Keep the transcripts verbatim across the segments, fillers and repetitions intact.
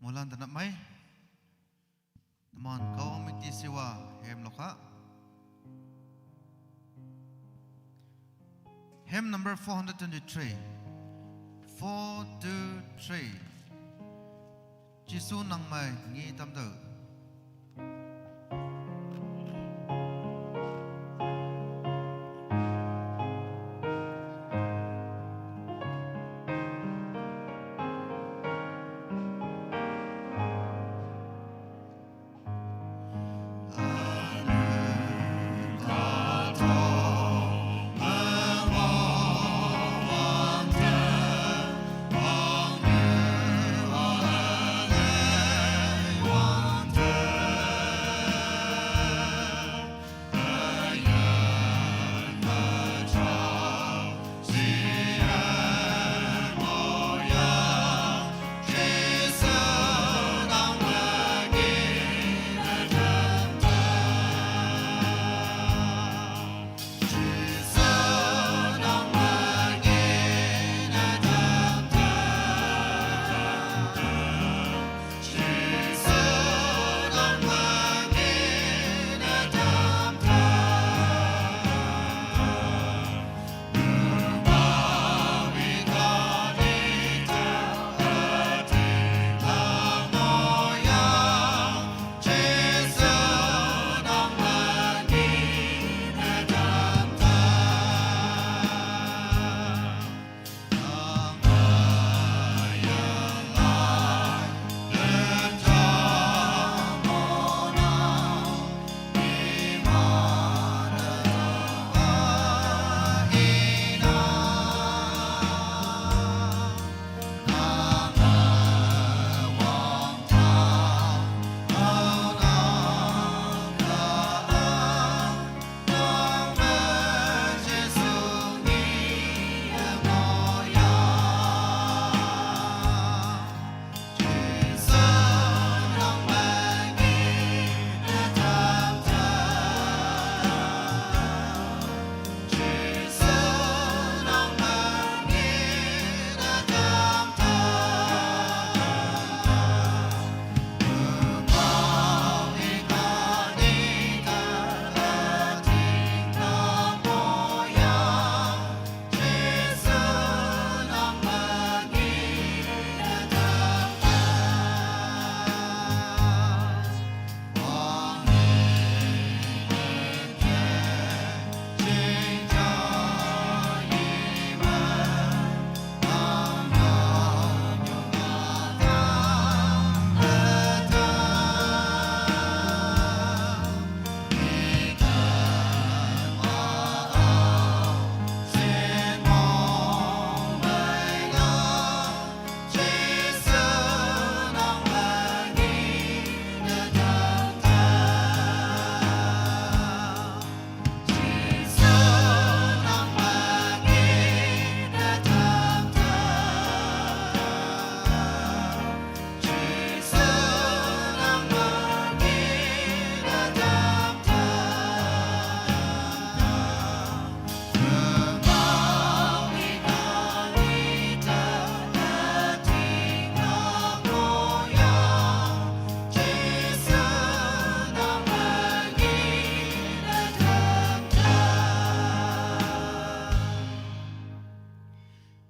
Moilan danapmai. Teman Kahwang mingtisewa hymn lokha. Hymn number four hundred twenty-three. Four two three. Jisu nang mei ngi tamdo.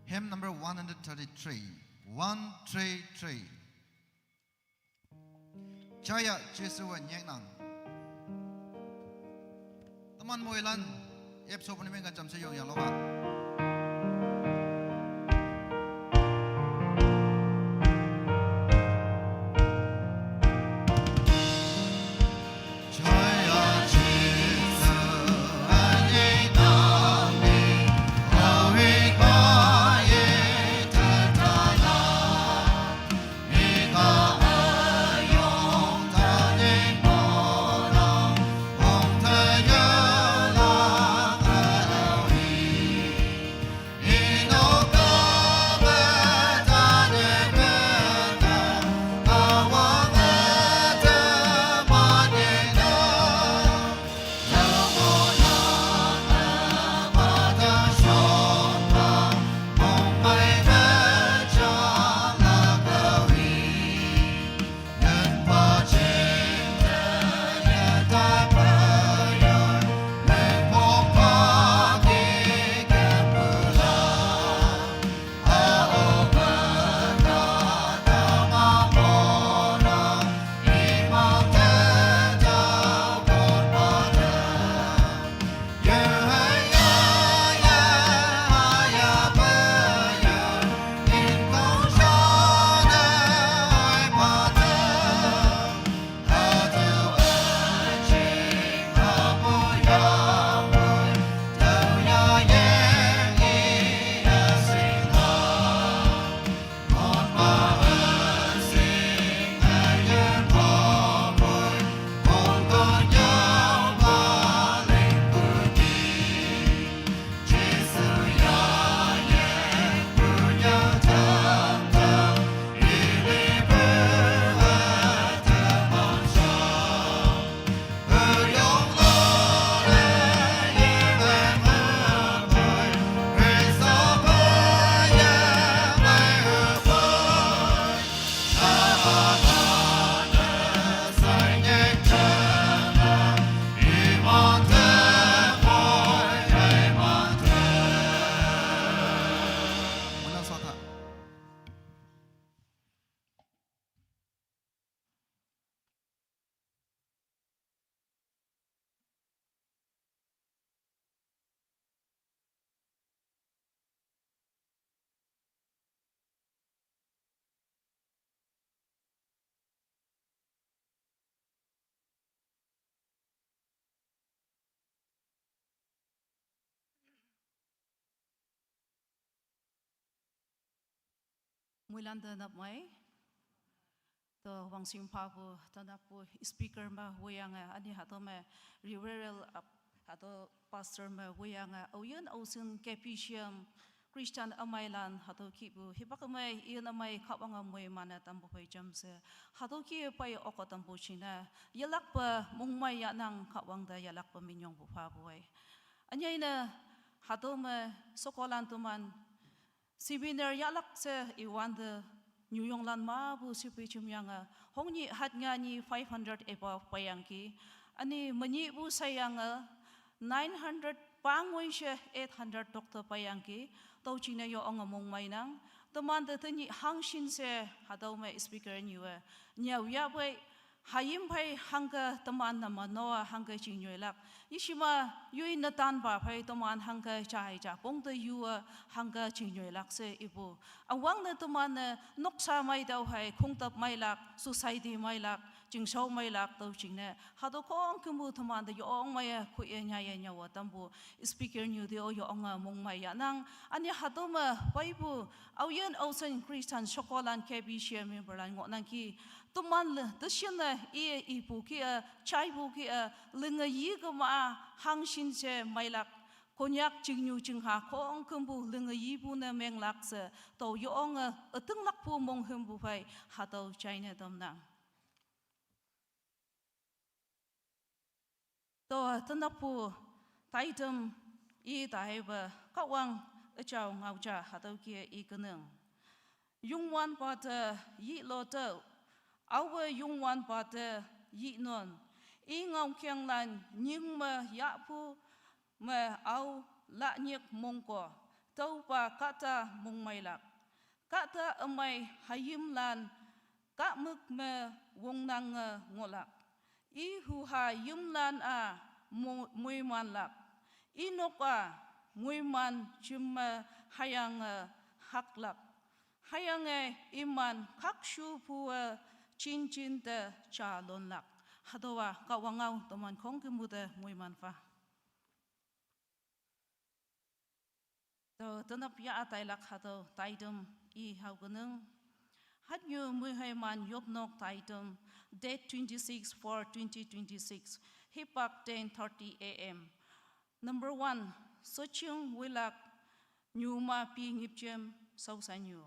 Hymn number one hundred thirty-three. One three three. Chaya Jesu wa nyek nang. Teman moilan, ep so puni meng ka cham se yong yang lo ka. Moilan te nap mai. To wangsim phapu, to nap pu speaker me woiyange, ani hatüo me reverend ap, hatüo pastor me woiyange, aoyin aoshin K B C M Christian ümeilan, hatüo kihpu, hipak ümei, yin ümei, Kahwange moiman-e tampu phei jamshe, hatüo kih pei oko tampu jingne, yelakpe mongmei yahnang Kahwang te yelakpe minyongpu phapu ei. Ünyei ne, hatüo me, shekolan teman, seminar yahlak she iwante, nyuyonglan mapu shipei jemyange, hongnyih hatnga nyi five hundred above peiyangki, üne menyihpu sheyange, nine hundred pangoi she eight hundred doctor peiyangki, tüo jingne yo onge mongmeinang, temante tenyih hangshin she, hatüo me speaker nyuwe, nyüo yahpei, hayim phei hangke teman-e manoa hangke chingnyoilak. Yeshima yoi netanpa phei teman hangke jai ja pongte yue hangke chingnyoilak she ipu. Üwangne teman-e noksa meitüoh hei khongtap meilak, society meilak, chingshao meilak tüo jingne. Hatüo khongkümpu temante yong meiye khoiye nyaiye nyüowe tampu. Speaker nyu te-o yo onge mongmei yahnang. Üne hatüo me peipu, aoyin aoshin Christian shekolan K B C M memberlan ngohnangki. Teman le, teshinne iye ipu kih-e, jaipu kih-e, linge yi kema-a, hangshin she meilak, Konyak chingnyu chingha khongkümpu linge yipu ne menglak she, tao yo onge, ütinglakpu monghümpu phei, hatüo jaine tamnang. To, tenappu, taitam, i taipe, Kahwang, üjao ngao ja hatüo kih-e i kenang. Youngwanpa te yilo tüo, aowe Youngwanpa te yinon, i ngaokenglan nying me yahpu me ao lanyik mongko, tüopa kahta mongmeilak. Kahta ümei hayimlan kahmük me wongnange ngohlak. I huha yimlan-a mo-, moimanlak. I nok-a moiman jim me hüyange haklak. Hüyange iman khakshupu-e jinjin te jalonlak. Hatüowa Kahwang ngao teman khongkümpu te moiman pha. Tüo tenap ya tailak hatüo taitam i haokenang. Hatnyu muiheiman yopnok taitam, date twenty-six four twenty twenty-six, hipak ten thirty A M. Number one, Soching Wilak, Nyuma Pi Ngipjem, Saosannyu.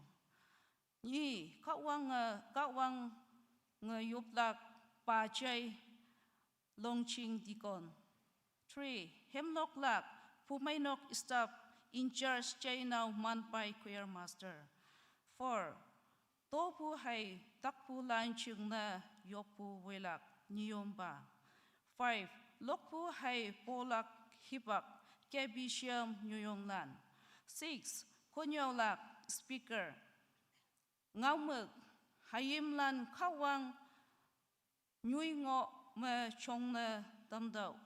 Nyi, Kahwange, Kahwange yoplak, Pajai, Longching Deacon. Three, Hemloklak, Pumeinok Staff, in charge Jainao Manpai Choir Master. Four, Topu hei takpulan jingne yoppu woilak, nyiyompa. Five, Lokpu hei polak hipak, K B C M nyuyonglan. Six, Konyaolak speaker. Ngaomük, hayimlan Kahwang nyoi ngoh me jongne tamtüoh.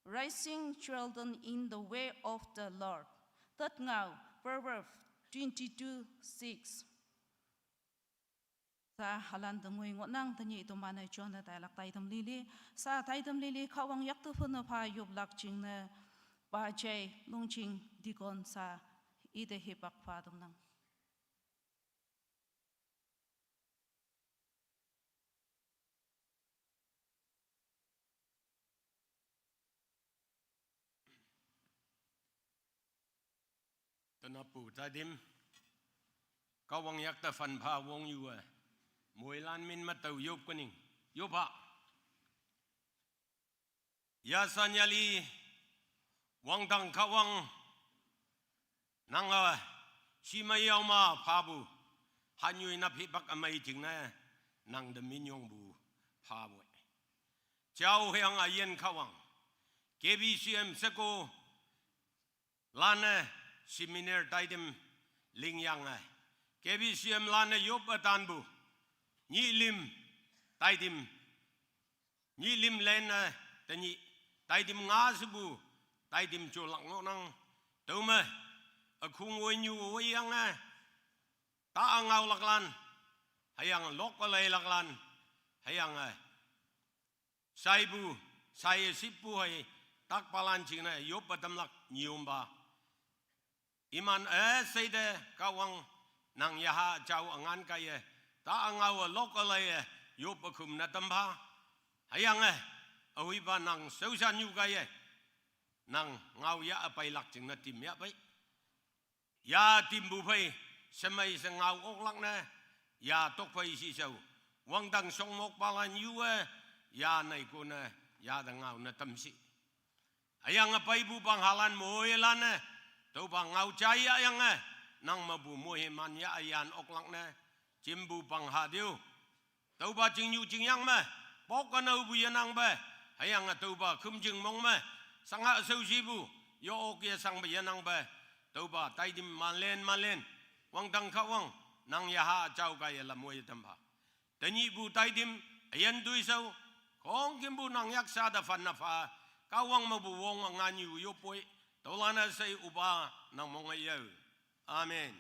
Raising children in the way of the Lord. Tet ngao, Proverb twenty-two six. Sa halan te ngoi ngohnang tenyih teman-e jonne tailak taitam lili. Sa taitam lili Kahwang yakte phenne pha yoplak jingne Pajai Longching Deacon sa ite hipak pha tamnang. Tenapu taitam. Kahwang yakte phan pha wongyuwe. Moilan min me tao yop kening. Yop ha. Yasan yali, wangdang Kahwang, nange, shimei yaoma phapu, hanyoi nap hipak ümei jingne, nang te minyongpu, phapu. Jao hüyange üyin Kahwang, K B C M sheko, lanne, seminar taitam, lingyange, K B C M lanne yop ütanpu, nyih lim, taitam, nyih lim lenne, tenyih, taitam nga shepu, taitam jolak ngohnang, tüome, ükhong woinyu woiyange, ta ngaolaklan, hüyange lok üleilaklan, hüyange, shaipu, shaiye shippu hei, takpalan jingne yop ütamlak nyiyompa. Iman üsheite Kahwang Nang yaha jao angan kaiye, ta angao a lok alaiye, yop akhum na tampha. Hüyange, ahuipa nang shaoshan yu kaiye, nang ngao yah apeilak jingne tim yahpei. Ya timpu phei, shemei she ngao oklak ne, ya tok phei shishao. Wangdang shongmokpalan yu-e, ya neikone, ya te ngao ne tamshi. Hüyange peipu panghalan moilan-e, tüopa ngao jai yahyange, nang mepu moiman yah üyan oklak ne, jimpu pangha tüo. Tüopa chingnyu chingyang me, pok kanaopu yenangpe, hüyange tüopa khümjing mong me, shangha shaoshipu, yo ok yeshangpe yenangpe, tüopa taitim manlen manlen, wangdang Kahwang, nang yaha jao kaiye lam woiye tampha. Tenyihpu taitim, üyin toishao, khongkümpu nang yaksha te phanne pha, Kahwang mepu wong anganyu yoppoi, tüolan-e shei üpa nang monge yao. Amen.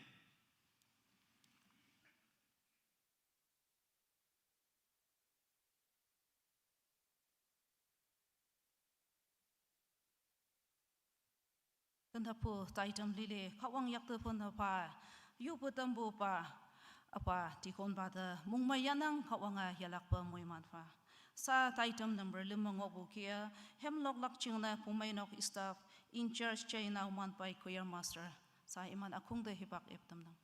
Tenappu taitam lili Kahwang yakte phanne pha, yopu tampupa, üpa deaconpa te mongmei yahnang Kahwange yelakpe moiman pha. Sha taitam number lüm me ngohpu kih-a, hemloklak jingne Pumeinok staff, in charge Jainao Manpai choir master, sha iman ükhong te hipak ip tamnang.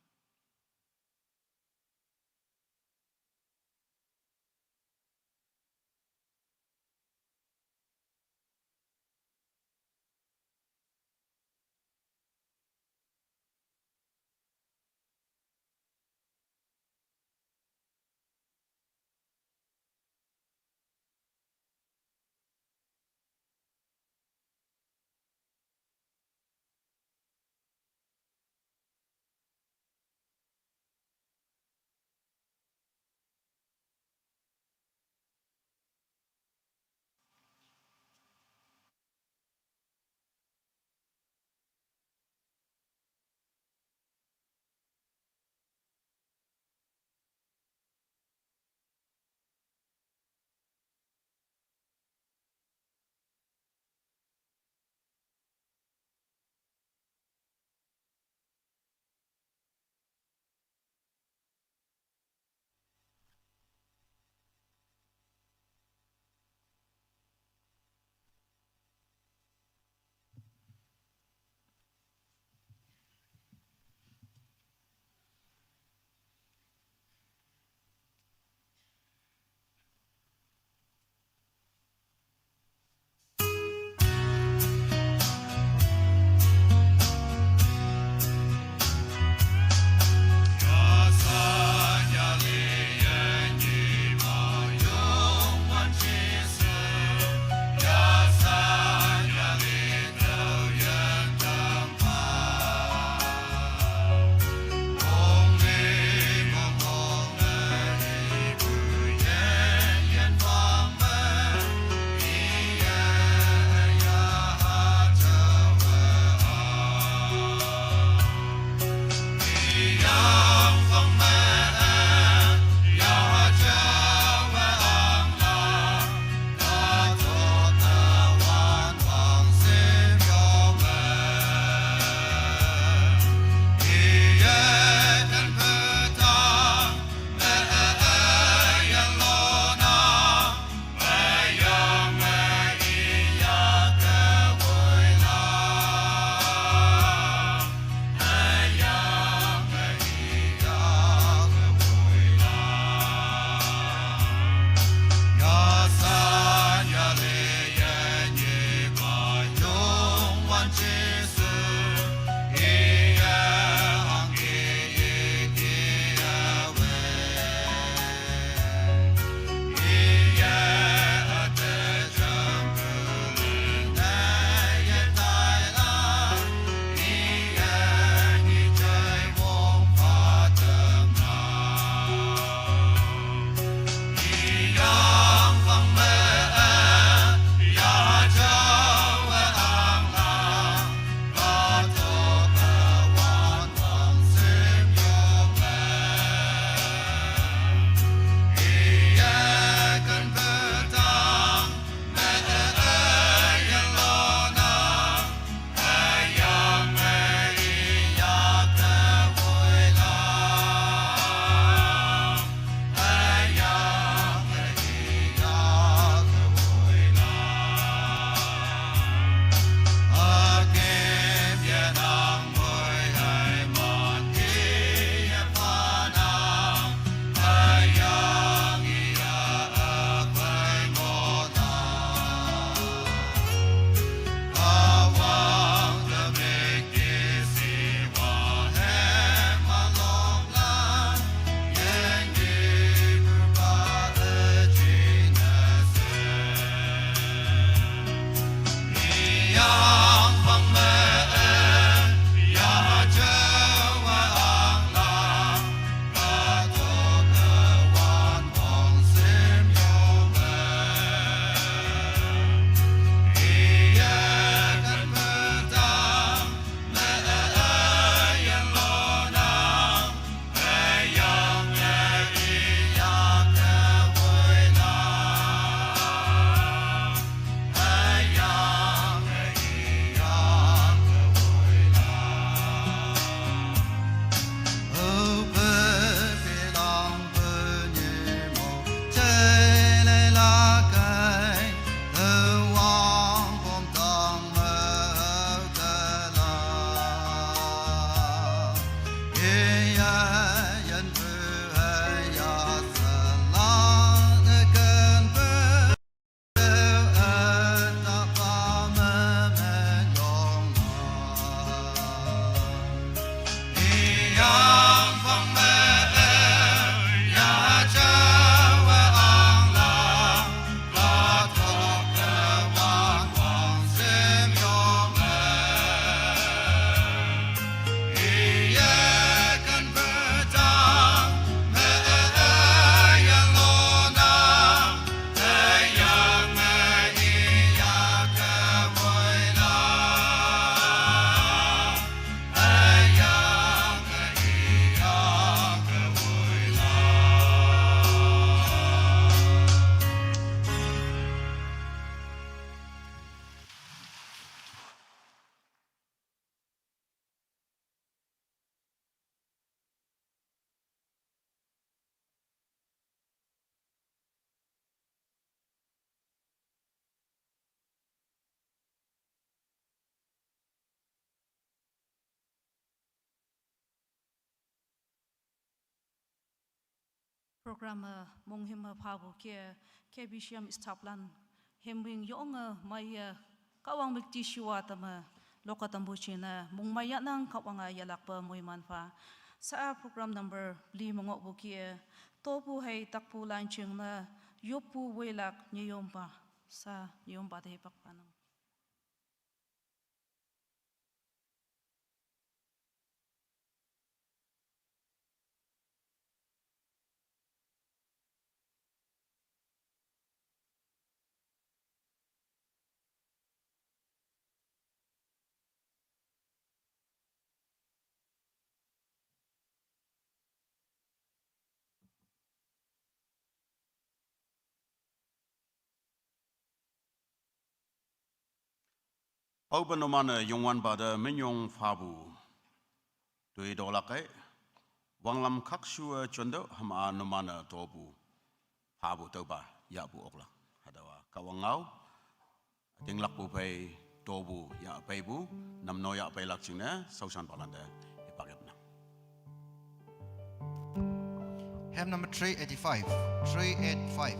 Program, eh, mung him, eh, phabu ke, K B C M staff lan, him wing yong, eh, mai, eh, Kahwang mik ti shiwa tam, eh, loka tambu chin, eh, mung mai ya nang Kahwang, eh, yalak pa mui man pha. Sa program number bli mungok bu ke, eh, tobu hai takpu lan ching na, yopu wei lak nyeyom pa, sa nyeyom pa de pak pa nang. Auba numana yongwan bada minyong phabu. Tui dolak ai. Wanglam khakshu, eh, chondo hama numana tobu. Phabu toba yabu oklak. Hadawa Kahwang ngau. Ating lakpu pai tobu ya paibu. Namno ya pailak chingne. Sausan palanda. Ipagep na. Hymn number three eighty-five. Three eight five.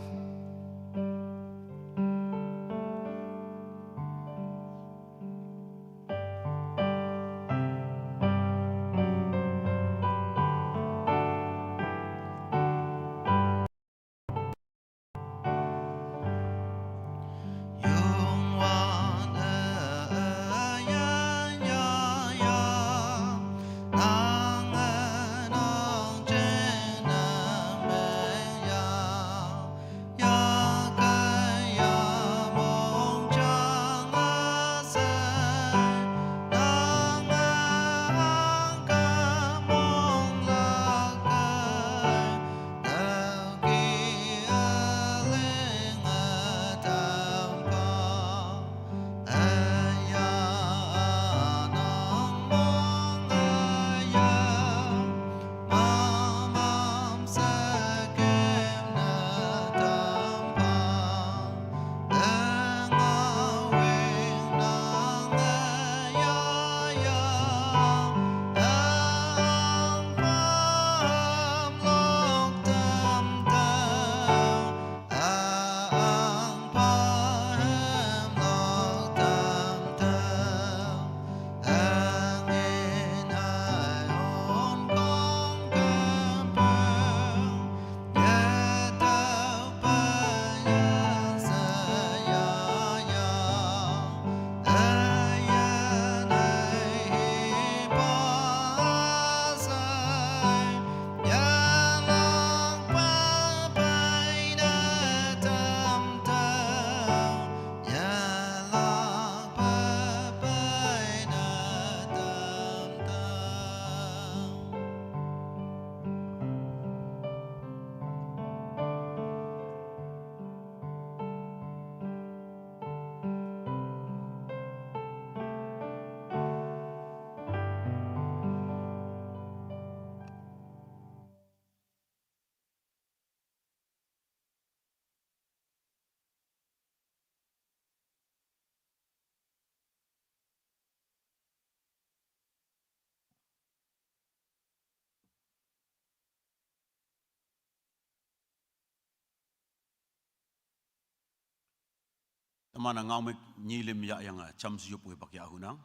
Teman-a ngaomik nyilim ya yang, eh, cham siyup wibak ya hunang.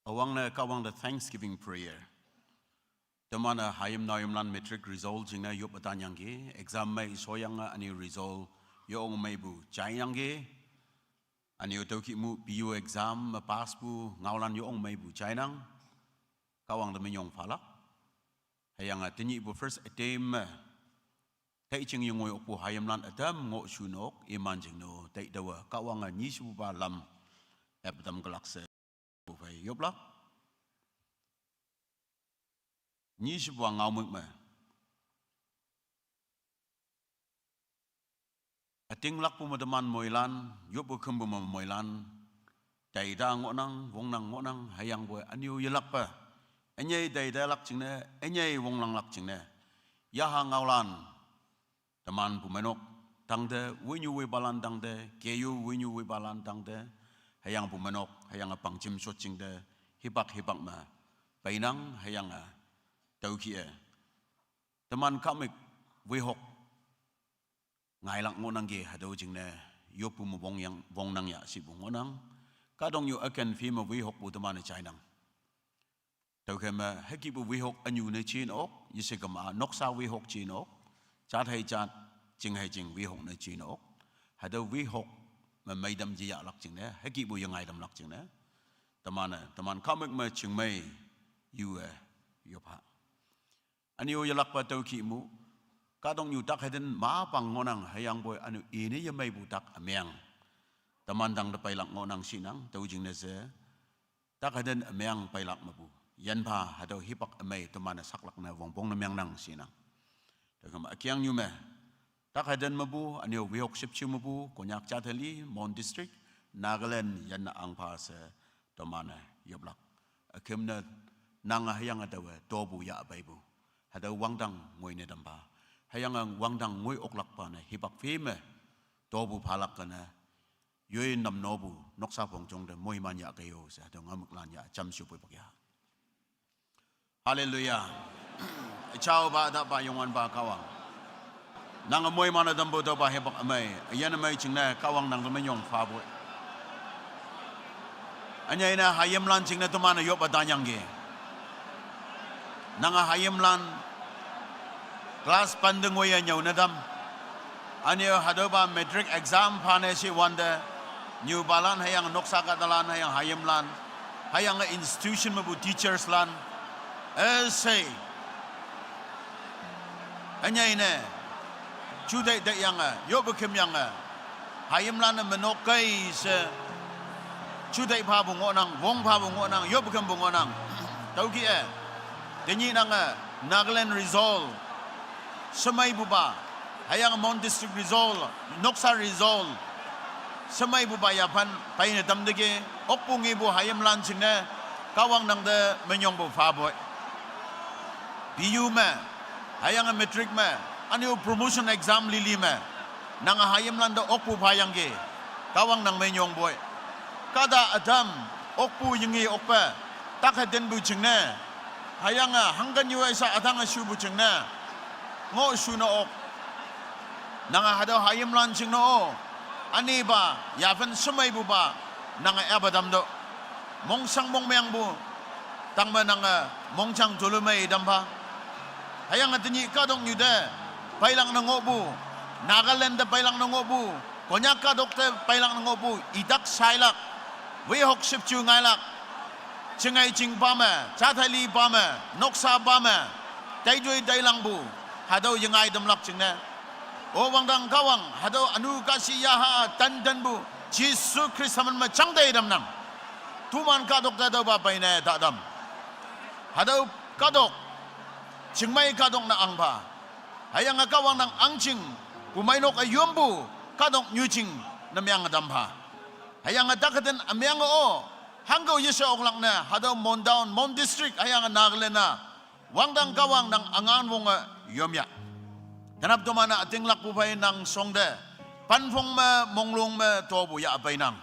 Awang ne Kahwang the Thanksgiving prayer. Teman-a hayim naoyim lan matric result jingne yop atan yangki, exam mei soyang, eh, ani result yong meipu jai yangki, ani utau ki mu P U exam me pass pu ngaolan yong meipu jainang. Kahwang te minyong phalak. Hüyange tenyihpu first attempt me taiching yengoi okpu hayimlan ütam ngoh shunok iman jingno taitaowe Kahwange nyishepupa lam eptam kelak she. Pu phei yoplak. Nyishepupa ngaomük me ütinglakpu me teman moilan, yoppu khümpu me moilan, taita ngohnang, wongnang ngohnang, hüyangpoi ünyu yelakpe ünyei taitalak jingne, ünyei wonglanglak jingne, yaha ngaolan, teman pumeinok tangte, winyu wipalan tangte, keyu winyu wipalan tangte, hüyang pumeinok hüyange pangjim shot jingte, hipak hipak me peinang, hüyange Tüokih-e, teman kahmük wehok ngailak ngohnangki hatüo jingne yoppu me wongyang, wongnang ya shipu ngohnang. Kahtoknyu üken phi me wehokpu teman-e jainang. Tüokhei me hükihpu wehok ünyu ne jin ok, yeshe kema noksa wehok jin ok, jat hei jat, jing hei jing wehok ne jin ok. Hatüo wehok me meitam yeyahlak jingne, hükihpu yengaitamlak jingne, teman-e teman kahmük me chingmei yu-e yoppha. Ünyu yelakpa tüokih mu, kahtoknyu tak hüten mapang ngohnang, hüyangpoi ünyu ine yemeipu tak ümeng, teman tangte peilak ngohnang shinang. Tüo jingne she tak hüten ümeng peilak mepu, yinpha hatüo hipak ümei teman-e saklak ne wongpong ne mengnang shinang. Tüokhei me ükengnyu me tak hüten mepu, ünyu wehok shüpshe mepu, Konyak jat heli, Mon District, Nagaland yanne ahngpha she teman-e yoplak. Üküm ne nange hüyange taowe topu yahpeipu, hatüo wangdang ngoi ne tampha, hüyange wangdang ngoi oklakpa ne hipak phi me topu phalak kene, yoi namnopu noksa phongjong te moiman yahkei-o she hatüo ngaomüklan ya jamshe poipak ya. Haleluya. Üjaopa, ütaopa, Youngwanpa Kahwang, nange moiman-e tampu tüopa hipak ümei, üyin ümei jingne Kahwang nangte minyong phapoi. Ünyei ne hayimlan jingne teman-e yoppe tanyangki. Nange hayimlan class pante ngoiye nyüo ne tam, ünyu hatüopa matric exam phane shiwante, nyupalan hüyange noksa kahtalan hüyange hayimlan, hüyange institution mepu teachers lan üshei ünyei ne juteih teiyange, yoppe kümyange, hayimlan-e menokkei she juteih phapu ngohnang, wong phapu ngohnang, yoppe kümpu ngohnang. Tüokih-e, tenyih nange Nagaland result shemeipupa, hüyange Mon District result, noksa result shemeipupa yaphan peine tamteki, okpu ngepu hayimlan jingne Kahwang nangte minyongpu phapoi. B U me, hüyange matric me, ünyu promotion exam lili me, nange hayimlante okpu phayangki, Kahwang nang minyongpoi. Kahta ütam okpu yinge okpe, tak hütenpu jingne, hüyange hangken yu-e sha ütange shupu jingne ngohshu ne ok. Nange hatüo hayimlan jingne-o, ünipa yaphan shemeipupa nange yape tamtüoh. Mongshang mongmengpu tangme nange mongjang tolumei tampha. Hüyange tenyih kahtoknyu te peilak ne ngohpu, Nagaland te peilak ne ngohpu, Konyak kahtok te peilak ne ngohpu, itak shailak, wehok shüpshe ngailak, jingei jingpa me, jat hei lipa me, noksapa me, teitoi teilangpu, hatüo yengaitamlak jingne, O wangdang Kahwang, hatüo ünu kahshi yaha tantanpu Jesu Khrista min me jangtei tamnang. Toman kahtok te tüopa peine tatam. Hatüo kahtok, chingmei kahtok ne ahngpha, hüyange Kahwang nang ahngching, pumei nok üyompu kahtok nyujing ne meng tampha. Hüyange tak hüten ümeng-o, hangkao yeshe oklak ne hatüo Mon Town, Mon District hüyange Nagaland-a wangdang Kahwang nang üngan wonge yomya. Tenap toman-a ütinglakpu phei nang shongte panphong me, monglong me topu yahpeinang.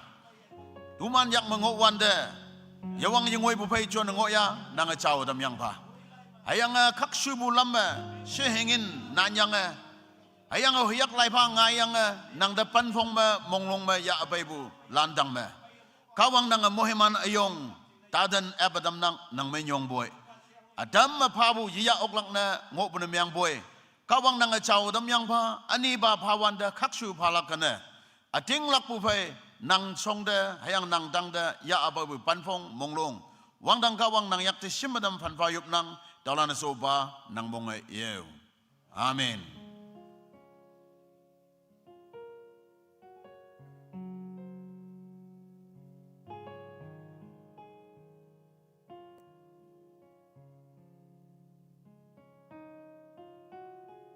Toman yak me ngohwante, yewang yengoipu phei jon ngohya nange jao tamyangpha. Hüyange khakshupu lam me shehingin nanyange, hüyange hoyak laipha ngaiyange nangte panphong me, monglong me yahpeipu lantang me, Kahwang nange moiman üyong taten epe tamnang, nang minyongpoi. Ütam me phapu yeya oklak ne ngohpu ne mengpoi. Kahwang nange jao tamyangpha, ünipa phawante khakshu phalak kene ütinglakpu phei nang shongte hüyange nang tangte yahpeipu panphong monglong, wangdang Kahwang nang yakte shimme tam phanpha yopnang. Taolan-e shopa nang monge yeo. Amen.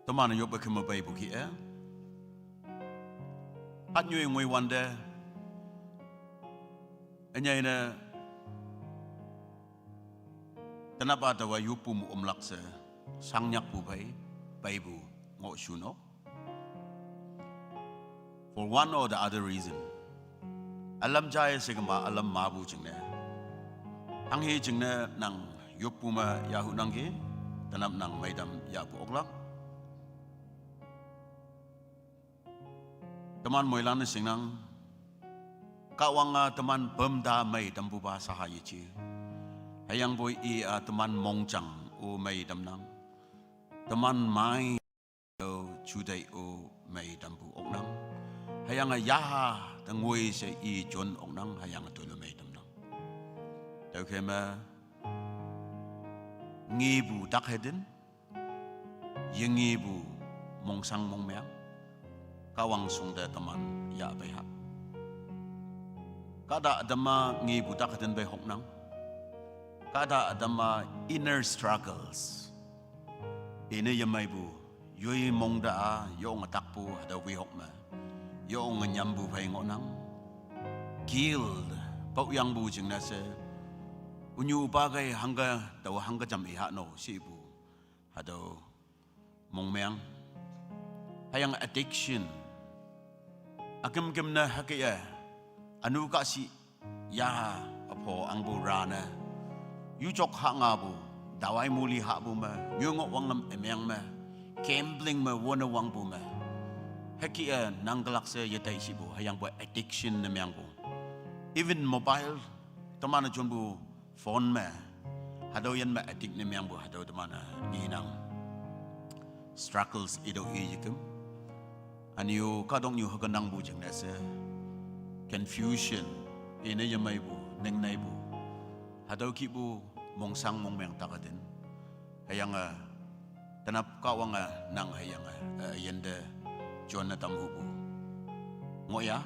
Teman-e yoppe keme peipu kih-e, hatnyu ngoiwante, ünyei ne tenapa taowa yoppu me omlak she, shangnyakpu phei, peipu ngohshu nok. For one or the other reason, ülam jaiye she kema ülam mepu jingne, hanghe jingne nang yoppu me yahuhnangki. Tanap nang meidam yahpu oklak. Teman moilan-e shingnang, Kahwange teman pümta meidampupa shaha yeje. Hüyangpoi i-a teman mongjang-o meitamnang. Teman mai-o jutai-o meidampu oknang. Hüyange yaha te ngoi she i jon oknang, hüyange tüone meitamnang. Tüokhei me ngepu tak hetin, yengepu mongshang mongmeang, Kahwang shongte teman yahpei ha. Kahta ütam-a ngepu tak hetin pei hoknang. Kahta ütam-a inner struggles, ine yemeipu, yoi mongte-a yonge takpu hatüo wehok me, yonge nyampu phei ngohnang. Guilt, paoyangpu jingne she, ünyu pa kei hangke, tao hangke jam iha no shipu, hatüo mongmeang. Hüyange addiction, üküm küm ne hüke-e, ünu kahshih yaha üpho angpu rane, yujok ha ngapu, dawai muli hahpu me, nyoi ngoh wanglam ümeng me, gambling me wone wangpu me, hüke-e nang kelak she yetai shipu, hüyangpoi addiction ne meangpu. Even mobile, teman-e jonpu phone me, hatüo yin me addict ne meangpu hatüo teman-e ngenang. Struggles itüo i yeküm. Ünyu kahtoknyu hüke nangpu jingne she, confusion, ine yemeipu, ningneipu, hatüo kihpu mongshang mongmeang tak hetin. Hüyange, tenap Kahwange nang hüyange, eh, yinte jonne tamhupu ngohya,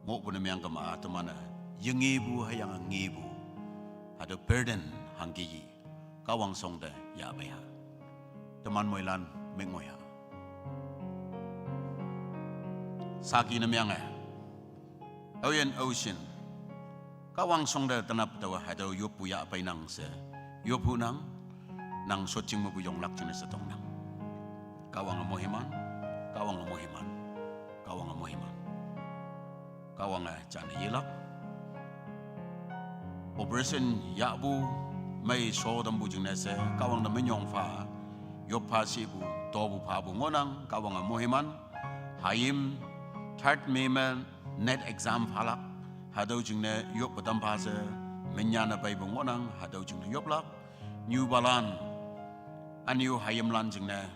ngohpu ne meang kema-a teman-e yengepu hüyange ngepu, hatüo burden hangke yi, Kahwang shongte yahpei ha. Teman moilan meng ngohya. Saki ne meange, aoyin aoshin, Kahwang shongte tenap taowa hatüo yoppu yahpeinang she, yoppu nang, nang shotjing mepu yonglak jingne she tongnang. Kahwange moiman, Kahwange moiman, Kahwange moiman. Kahwange jane yelak. Operation yahpu, mei sho tampu jingne she, Kahwang te minyong pha, yop pha shipu, topu phapu ngohnang, Kahwange moiman. Hayim, third me me, NET exam phalak, hatüo jingne yoppu tam pha she, minyane peipu ngohnang, hatüo jingne yoplak. Nyupalan, ünyu hayimlan jingne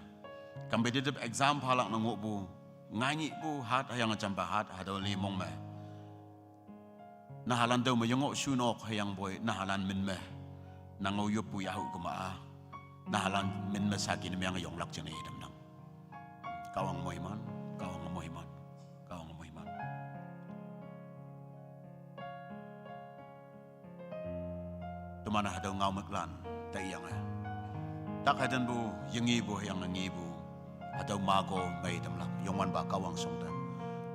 competitive exam phalak ne ngohpu, ngainyihpu hat hüyange jampa hat hatüo limong me, nahalan tüo me yengoh shunok hüyangpoi nahalan min me, nang-o yoppu yahu kema-a, nahalan min me saki ne meange yonglak jingne itamnang. Kahwang moiman, Kahwang moiman, Kahwang moiman. Teman hatüo ngaomüklan taiyange, tak hetenpu yengepu hüyange ngepu, hatüo mako meitamlak Youngwanpa Kahwang shongte,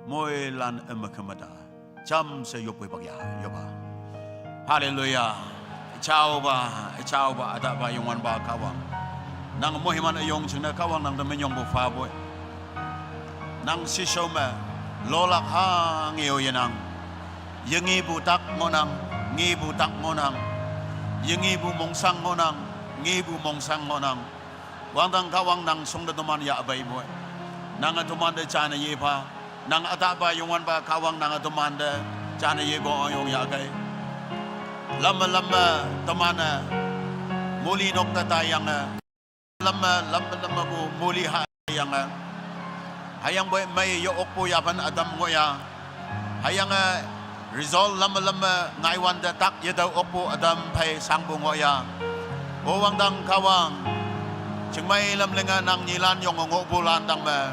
moilan üme kemeta jamshe yoppu pak ya, yopa. Haleluya. Jaopa, jaopa, ütahpa Youngwanpa Kahwang, nang moiman üyong jingne Kahwang nangte minyongpu phapoi. Nang shishao me lolak ha ngeo yenang. Yengepu tak ngohnang, ngepu tak ngohnang. Yengepu mongshang ngohnang, ngepu mongshang ngohnang. Wangdang Kahwang nang shongte toman yahpeipoi. Nange tomante jane yepha. Nang ütahpa Youngwanpa Kahwang nange tomante jane yepo üyong yahkei. Lamme lamme toman-e moli nok te taiyange, lamme lamme lammepu moli hayange, hüyangpoi mei ye-okpu yaphan ütam ngohya. Hüyange result lamme lamme ngaiwante tak yetao okpu ütam phei shangpu ngohya. O Wangdang Kahwang, chingmei lam linge nang nyilan yonge ngohpulan tang me,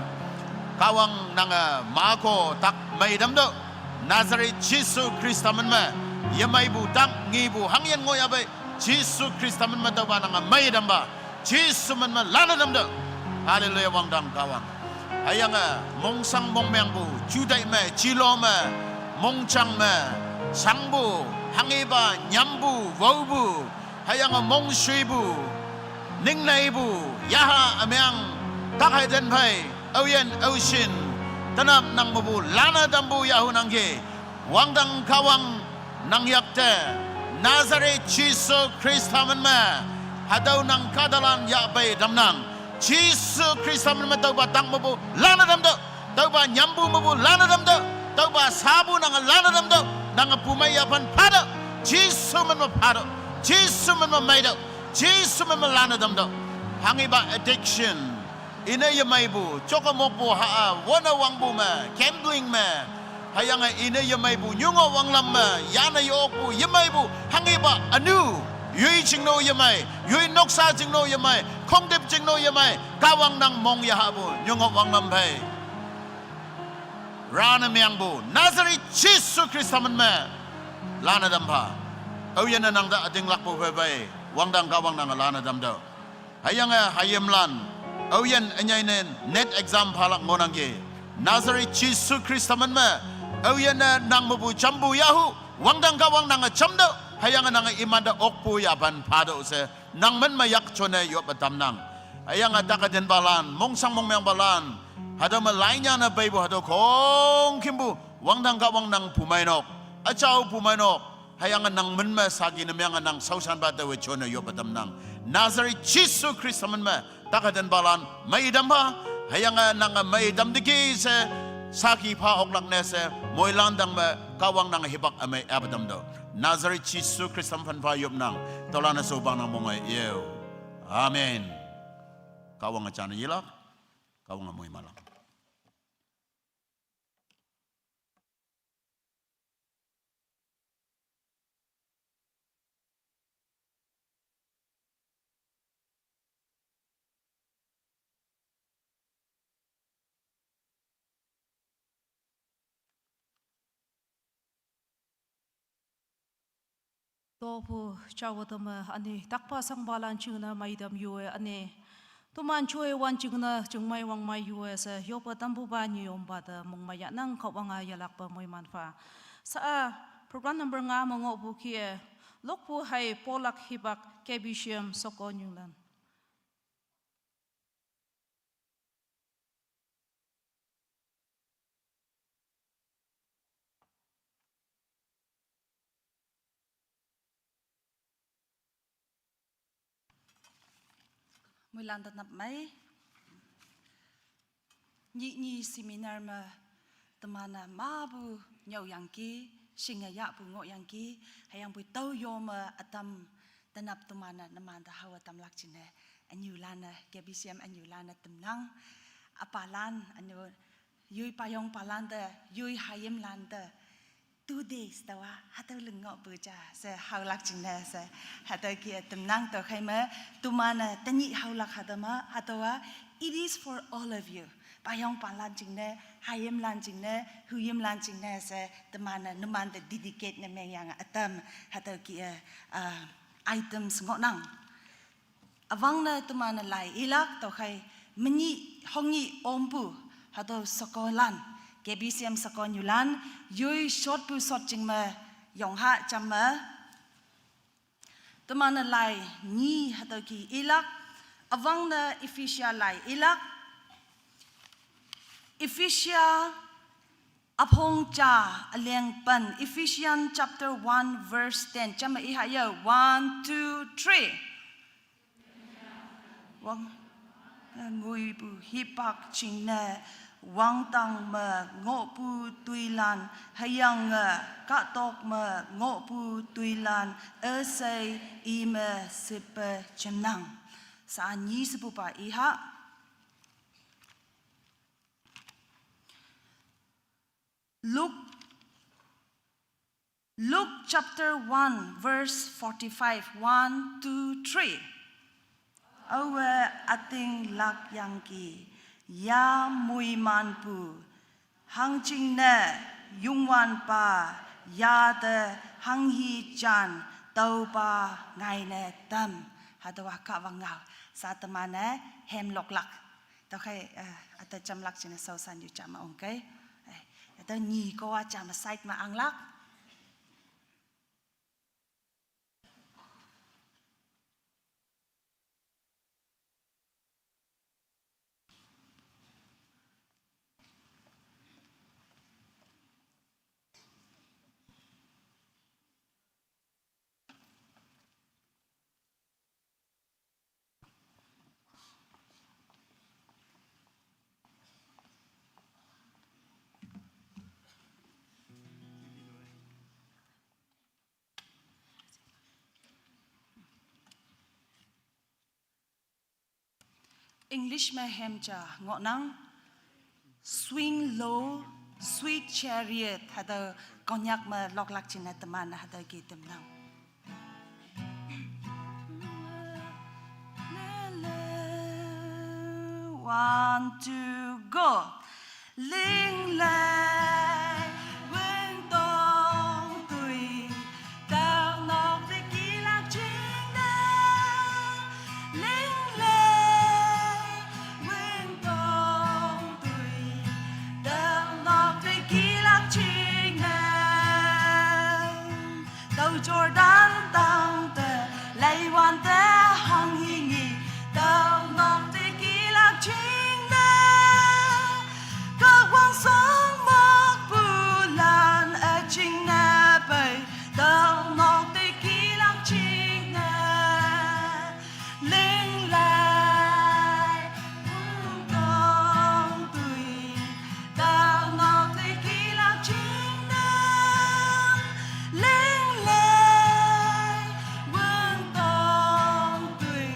Kahwang nange mako tak meitamtüoh. Nazareth Jesu Khrista min me, yemeipu tak ngepu hangyin ngohyahpei, Jesu Khrista min me tüopa nange meitampa, Jesu min me lanne tamtüoh. Haleluya, Wangdang Kahwang. Hüyange mongshang mongmeangpu, jutai me, jilo me, mongjang me, shangpu, hanghepa, nyampu, waopu, hüyange mongshuipu, ningneipu, yaha ümeang, tak heiten phei, aoyin aoshin, tenap nang mepu lanne tampu yahunangki. Wangdang Kahwang, nang yakte, Nazareth Jesu Khrista min me, Hatüo nang kahtalan yahpei tamnang. Jesu Khrista men me tüopa tang mepu lanne tamtüoh. Tüopa nyampu mepu lanne tamtüoh. Tüopa sapu nange lanne tamtüoh. Nange pumei yaphan phatüoh. Jesu men me phatüoh. Jesu men me meitüoh. Jesu men me lanne tamtüoh. Hanghipa addiction. Ine yemeipu, jok-e mokpu ha-a, wone wangpu me, gambling me, hüyange ine yemeipu, nyungo wanglam me, yane yokpu, yemeipu, hanghipa ünu, yoi jingne yemei, yoi noksa jingne yemei, khongtip jingne yemei, Kahwang nang mong yahpu, nyungo wanglam phei. Rane mengpu, Nazareth Jesu Khrista men me, lanne tam pha. Aoyinne nang te ütinglakpu phei phei, wangdang Kahwang nange lanne tamtüoh. Hüyange hayimlan, aoyin ünyei ne NET exam phalak ngohnangki. Nazareth Jesu Khrista men me, aoyinne nang mepu jampu yahu, wangdang Kahwang nange jamtüoh, hüyange nange imante okpu yaphan phatüoh she, nang men me yak jone yoppe tamnang. Hüyange tak-e tinpalan, mongshang mongmengpalan, hatüo me lainyane peipu hatüo khongkümpu, wangdang Kahwang nang pumei nok, üjao pumei nok, hüyange nang men me saki ne meange nang shaoshanpa taowe jone yoppe tamnang. Nazareth Jesu Khrista men me, tak-e tinpalan, mei tam pha, hüyange nange mei tam teki she, saki pha oklak ne she, moilan tang me, Kahwang nange hipak ümei ape tamtüoh. Nazareth Jesu Khrista men phanpha yopnang, tüolan-e shaopa nang monge yeo. Amen. Kahwange jane yelak, Kahwange moimanlak. Topu jawe teme üne takpa shangpalan jingne meitam yue üne. Toman joi wan jingne jingmei wangmei yue she yoppe tampupa nyiyompa te mongmei yahnang Kahwange yelakpe moiman pha. Sa-a program number nga me ngohpu kih-e, lokpu hei polak hipak K B C M shekonyu lan. Moilan te nap mei. Nyih nyi seminar me teman-e mapu nyüoyangki, shinge yahpu ngohyangki, hüyangpoi tüo yo me ütam tenap teman-e numan te haowe tamlak jingne, ünyulan-e, K B C M ünyulan-e tamnang, üpalan, ünyu, yoi payongpalan te, yoi hayimlan te, two days taowa, hatüo ling ngohpu ja, she haolak jingne she, hatüo kih-e tamnang tüokhei me, teman-e tenyih haolak hatüo me, hatüowa, it is for all of you. Payongpalan jingne, hayimlan jingne, huyimlan jingne she, teman-e numan te dedicate ne mengyange ütam, hatüo kih-e, ah, items ngohnang. Üwangne teman-e lai ilak tüokhei menyih hongnyih ompu hatüo shekolan, K B C M shekonyulan, yoi shotpu shot jing me yongha jam me. Teman-e lai nyi hatüo kih ilak, üwangne Ephesia lai ilak. Ephesia üpong ja üleng pen, Ephesians chapter one verse ten. Jam me iha ye, one, two, three. Wang, eh, ngoipu hipak jingne, wangdang me ngohpu toilan, hüyange, eh, kahtok me ngohpu toilan, üshei ime shepe jemnang. Sa nyi shepupa iha. Luke, Luke chapter one, verse forty-five, one, two, three. Aowe ütinglak yangki, ya moimanpu, hangjingne, Youngwanpa, ya te hanghi jan, tüopa ngaine tam, hatüowa Kahwang ngao, sa teman-e, hemloklak. Tüokhei, eh, üte jamlak jingne shaoshan yu jam ongkei. Eh, üte nyi kowa jam side me anglak. English me hem ja ngohnang, Swing Low, Sweet Chariot, hatüo Konyak me loklak jingne teman hatüo ke tamnang. One, two, go. Linglei, wüng tong toi, tüo nok te kilak jingne. Linglei, wüng tong toi, tüo nok te kilak jingne. Tüo Jordan tang te, leiwante hanghi ngi, tüo nok te kilak jingne. Kahwang song mokpulan üjingne pei, tüo nok te kilak jingne. Linglei, wüng tong toi, tüo nok te kilak jingne. Linglei, wüng tong toi,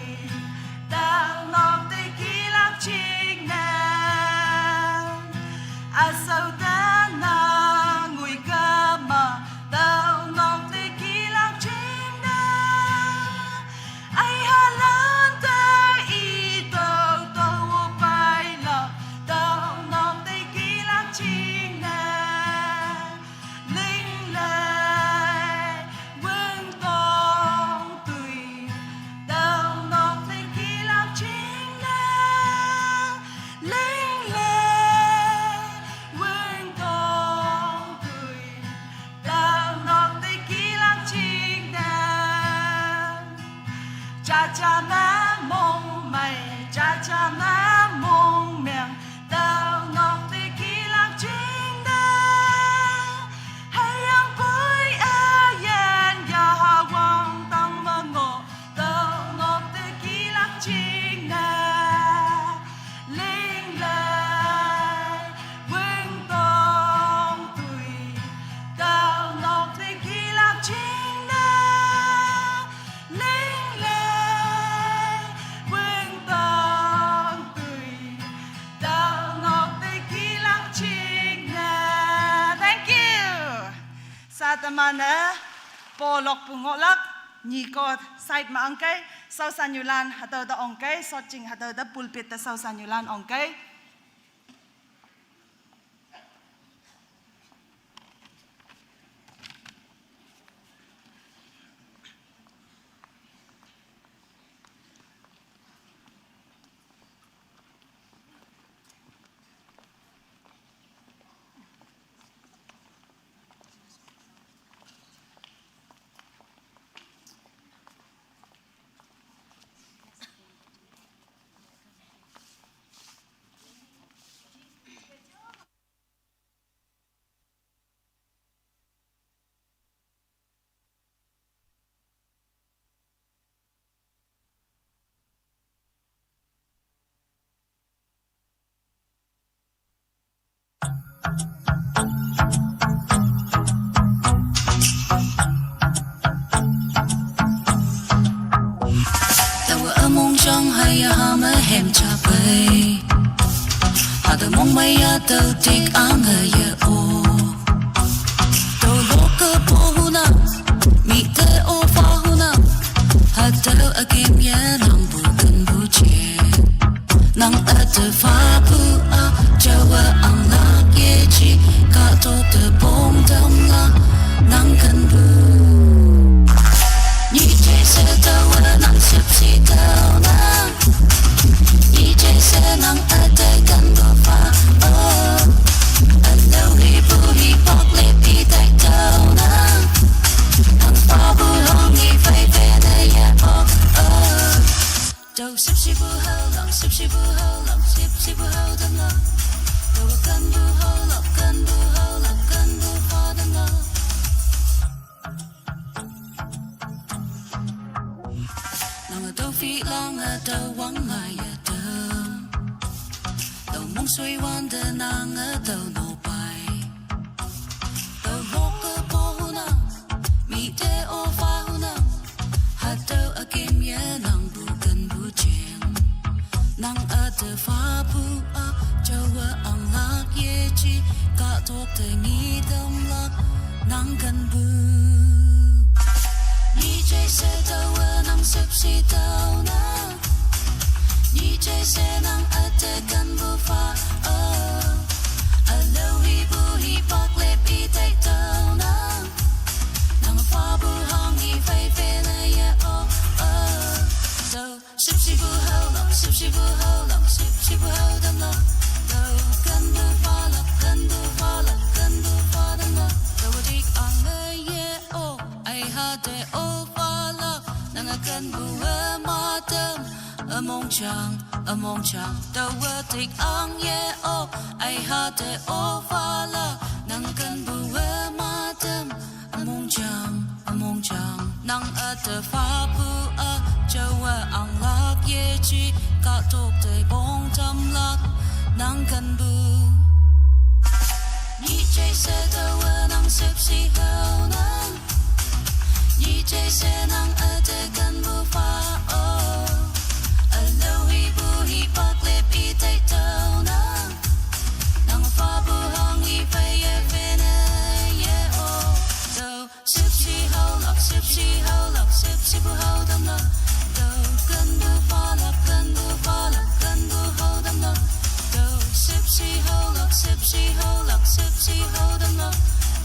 tüo nok te kilak jingne. Üsao te nang ngoi kema, tüo nok te kilak jingne. Aihalan te i tüo tüo pailak, tüo nok te kilak jingne. Linglei, wüng tong toi, tüo nok te kilak jingne. Linglei, wüng tong toi, tüo nok te kilak jingne. Jaja me mongmei, jaja me mongmeng, tüo nok te kilak jingne. Hüyangpoi üyin yaha wangdang me ngoh, tüo nok te kilak jingne. Linglei, wüng tong toi, tüo nok te kilak jingne. Linglei, wüng tong toi, tüo nok te kilak jingne. Thank you. Sa teman-e, polokpu ngohlak, nyiko side me angkei, shaoshanyulan hatüo te ongkei, shotjing hatüo te pulpit te shaoshanyulan ongkei. Taowe ümongjang hüyange hem ja pei. Hatüo mongmei ya tüo tik ange ye-o. Tüo lokke po huna, mite opa huna. Hatüo ükem ye nangpu kenpu je. Nang üte fapu a, jawe anglak yeji, kahtokte pongtam la, nang kenpu. Nyije she taowe nang shüpshe tüo nang. Nyije she nang üte kenpu fa, oh. Ülao hipu hipak lepi tai tüo nang. Nang fapu honghi phei phei ne ye, oh, oh. Tüo shüpshepu haolam, shüpshepu haolam, shüpshepu haolam la. Tüo kenpu haolam, kenpu haolam, kenpu fa tam la. Nange tüo filange tüo wangngai ye tüo. Tüo mongshoi wante nange tüo nopai. Tüo lokke po huna, mite opa huna. Hatüo ükem ye nangpu kenpu jing. Nang ü nang kan bu. Ni jai se tawa nang sip si tau na. Ni jai se nang ate kan bu fa o. Alo hi bu hi pak le pi tai tau na. Nang fa bu hang hi fai fai le ye o o. So sip si bu hau lak, sip si bu hau lak, sip si bu hau dam lak. Tau kan bu fa lak, kan bu fa lak, kan bu fa dam lak. Tau dik ang le ye o, ai ha te o fa lak. Nang a kan bu e ma tem, a mong chang, a mong chang. Tau dik ang ye o, ai ha te o fa lak. Nang a kan bu e ma tem, a mong chang, a mong chang. Nang a te fa bu a, chau a ang lak ye chi, ka tok te bong tam lak, nang kan bu. Ni jai se tawa nang sip si hau nang. Ni jai se nang ate kan bu fa o. Alo hi bu hi pak le pi tai tau nang. Nang fa bu hang hi fai ye fe ne ye o. So sip si hau lak, sip si hau lak, sip si bu hau dam lak. Tau kan bu fa lak, kan bu fa lak, kan bu hau dam lak. Tau sip si hau lak, sip si hau lak, sip si hau dam lak.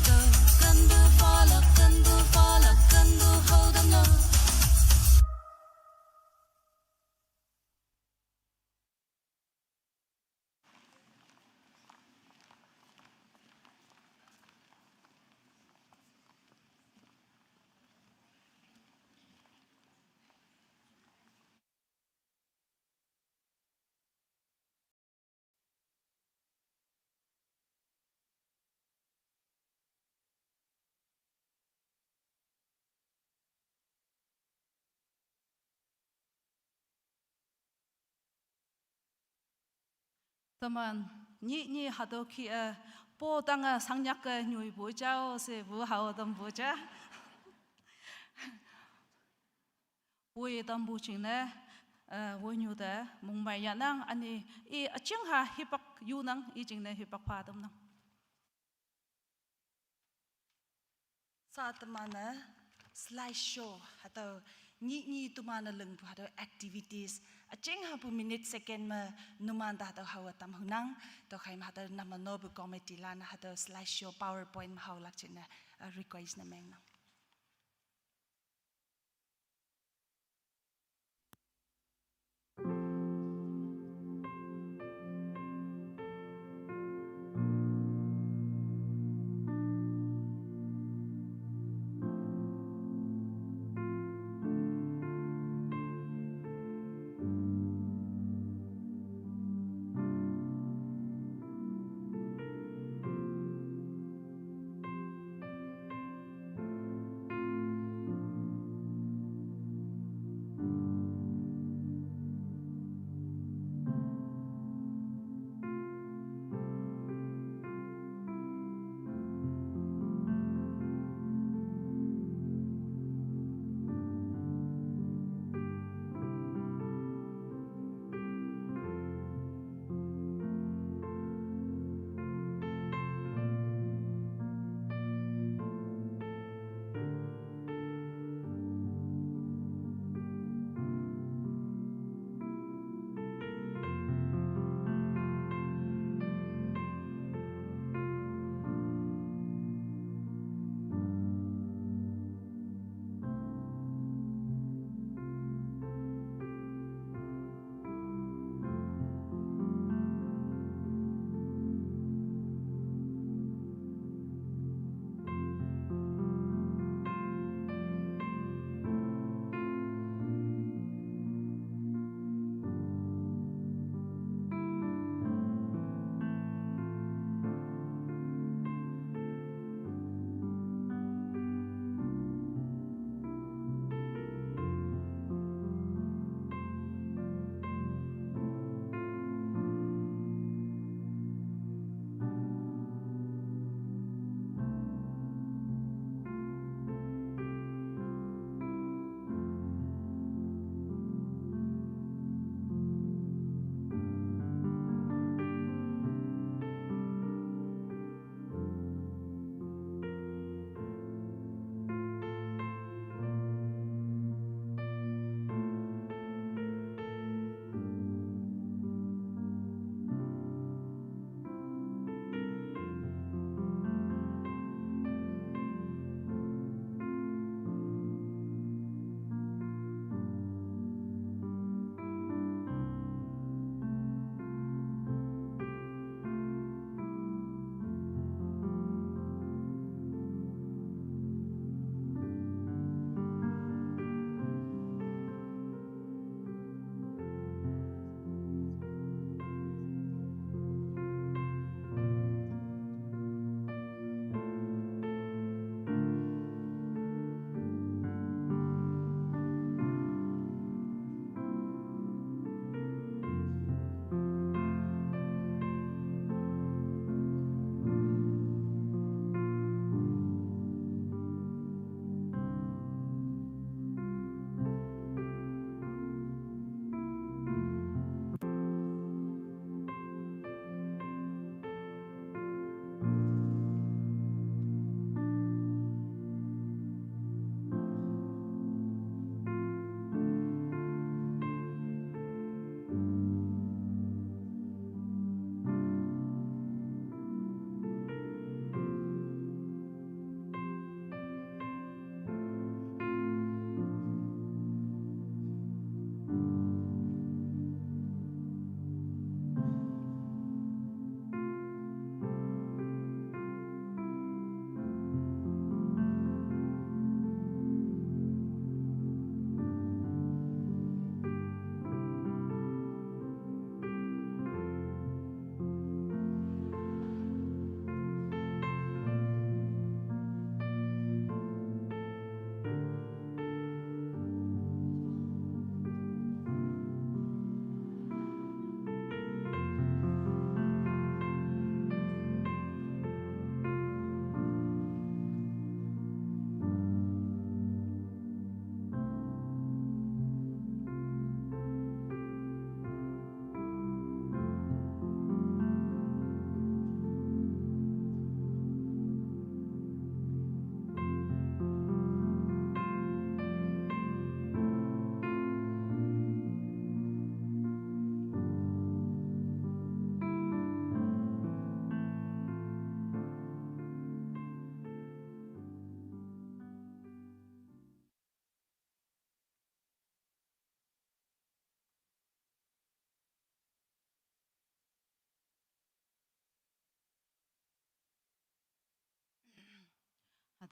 Tau kan bu fa lak, kan bu fa lak, kan bu hau dam lak. Teman, ni ni hatau ki e, po tang e, sang nyak e, nyui bu jao se bu hau tam bu ja. Woi tam bu ching ne, e, woi nyu te, mung mai ya nang, ani, i, a ching ha, hipak yu nang, i ching ne, hipak pa tam nang. Sa teman e, slide show, hatau, ni ni teman e leng bu, hatau activities, a ching ha bu minute second me, numan ta hatau hau tam hu nang, tau khai ma hatau nama no bu committee lan, hatau slide show, PowerPoint ma hau lak ching ne, e, request na meng nang.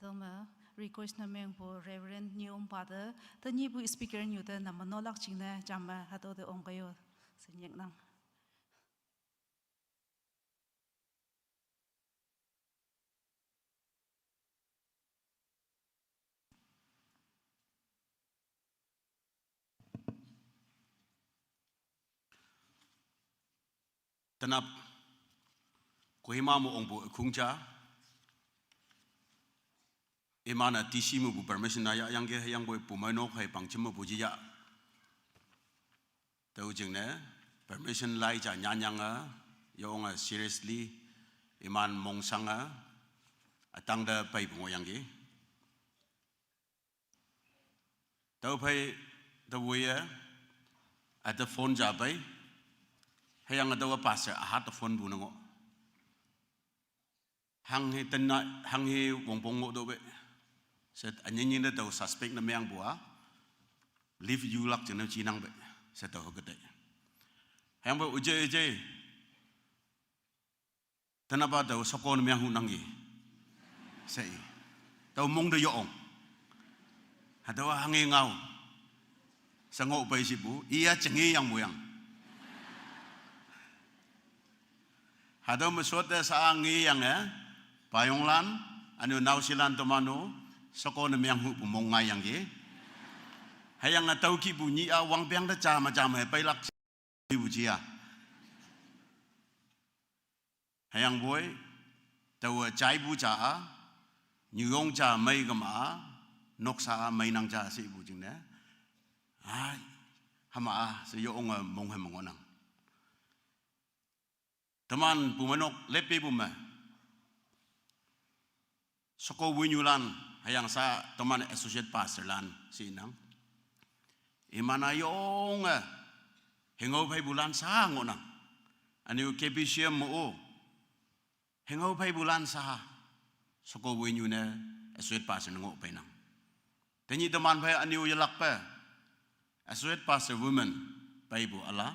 Tüome request ne mengpu Reverend Nyiompa te, tenyihpu speaker nyu te name nolak jingne jamme hatüo te ongkei-o she nyiknang. Tenap, Kohima me ongpu ükhong ja. Iman-e D C mepu permission na yahyangki, hüyangpoi pumeinok hei pangjem mepu jiya. Tüo jingne permission lai ja nyanyange, yonge seriously, iman mongshange, ütangte peipu ngohyangki. Tüophei, tüowoiye, üte phone ja pei, hüyange tüowa pastor üha te phone pu ne ngoh. Hanghe tenna, hanghe wongpong ngoh dope. She ünyinyin te tao suspect ne meangpu-a, leave yulak jingne jinangpe, she tao hüke tei. Hüyangpoi üje üje, tenapa tao sheko ne meang hunangki, she i. Tao mong te yong. Hatüowa hanghe ngao. She ngoh pei shipu, iya jengeyang moyang. Hatüo me shotte sha ngeyange, payonglan, üne-o naoshelan teman-o, sheko ne meang hupu mong ngaiyangki. Hüyange tüo kihpu nyih-a wangpeng te ja me ja me peilak ipu jia. Hüyangpoi, taowe jaipu ja-a, nyuyong ja mei kema-a, noksa-a meinang ja she ipu jingne. Ai, hüma-a she yonge mong he me ngohnang. Teman pumeinok leppepu me, sheko woinyulan, hüyangsha teman associate pastorlan she inang. Iman-a yonge, hengao pheipulan sha ngohnang. Üne-o K B C M mo-o, hengao pheipulan sha, sheko woinyu ne associate pastor ne ngoh peinang. Tenyih teman phei üne-o yelakpe, associate pastor women peipu üla,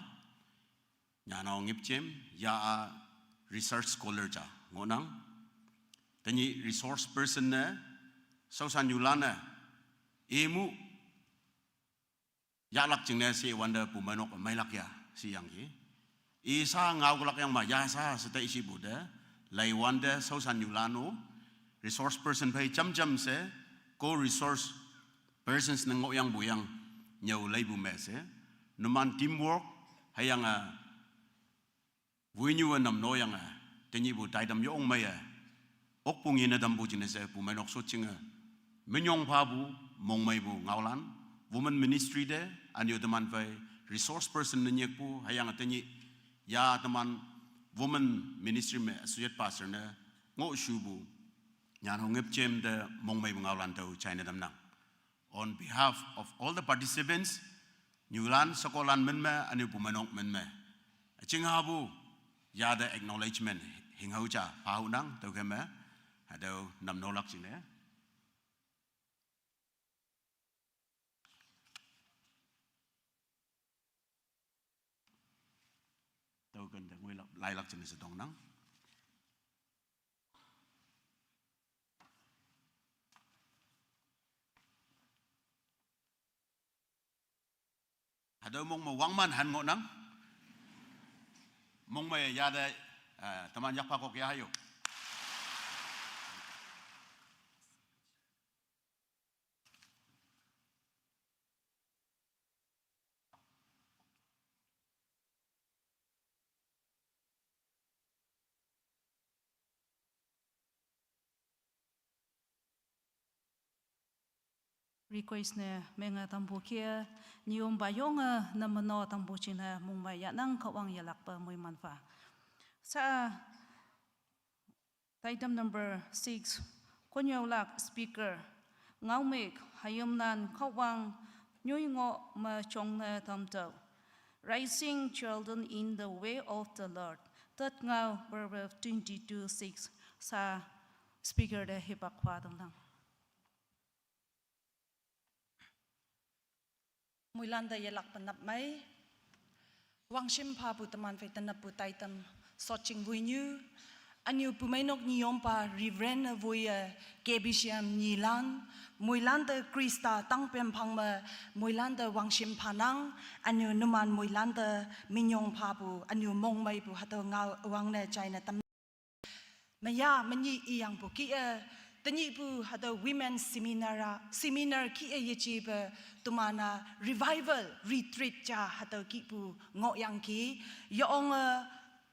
Nyanao Ngipjem, ya-a research scholar ja ngohnang. Tenyih resource person ne, shaoshannyulan-e, imu yahlak jingne she wante pumeinok meilak ya, sheyangki. Isa ngaoklak yang ma, ya sha she tei shipu te, leiwante shaoshannyulan-o, resource person phei jamjam she, co-resource persons ne ngohyangpu yang, nyüo leipu me she, numan teamwork, hüyange, woinyu-e namnoyange, tenyihpu taitam yong meiye, okpu ngin-e tampu jingne she pumeinok shotjinge, minyong phapu, mongmeipu ngaolan, women ministry te, üne-o teman phei resource person ne nyikpu, hüyange tenyih, ya teman women ministry me associate pastor ne ngohshupu, Nyanao Ngipjem te mongmeipu ngaolan tüo jaine tamnang. On behalf of all the participants, nyulan, shekolan min me, üne-o pumeinok min me, üjinghapu, ya te acknowledgement, hinghao ja pha hunang, tüokhei me, hatüo namnolak jingne. Tüoken te ngoilak, lailak jingne she tongnang. Hatüo mong me wangman han ngohnang. Mongmei ya te, eh, teman yakpha kok ya hayo. Request ne menge tampu kih-e, nyiyompa yonge, eh, name no tampu jingne mongmei yahnang Kahwang yelakpe moiman pha. Sha, item number six, konnyüolak speaker, Ngaomük hayimlan Kahwang nyoi ngoh me jongne tamtüoh. Raising children in the way of the Lord. Tet ngao Proverb twenty-two six. Sha speaker te hipak pha tamnang. Moilan te yelakpe nap mei. Wangshim phapu teman phei tenappu taitam, Shotjing Woinyu, Anyo pumeinok nyiyompa Reverend Voye K B C M nyilan, moilante Krista tangpemphang me, moilante wangshim phanang, anyo numan moilante minyong phapu, anyo mongmeipu hatüo ngao üwangne jaine tam. Meya menyi iyangpu kih-e, tenyihpu hatüo women seminar-a, seminar kih-e yejepe, teman-a revival retreat ja hatüo kihpu ngohyangki, yeonge,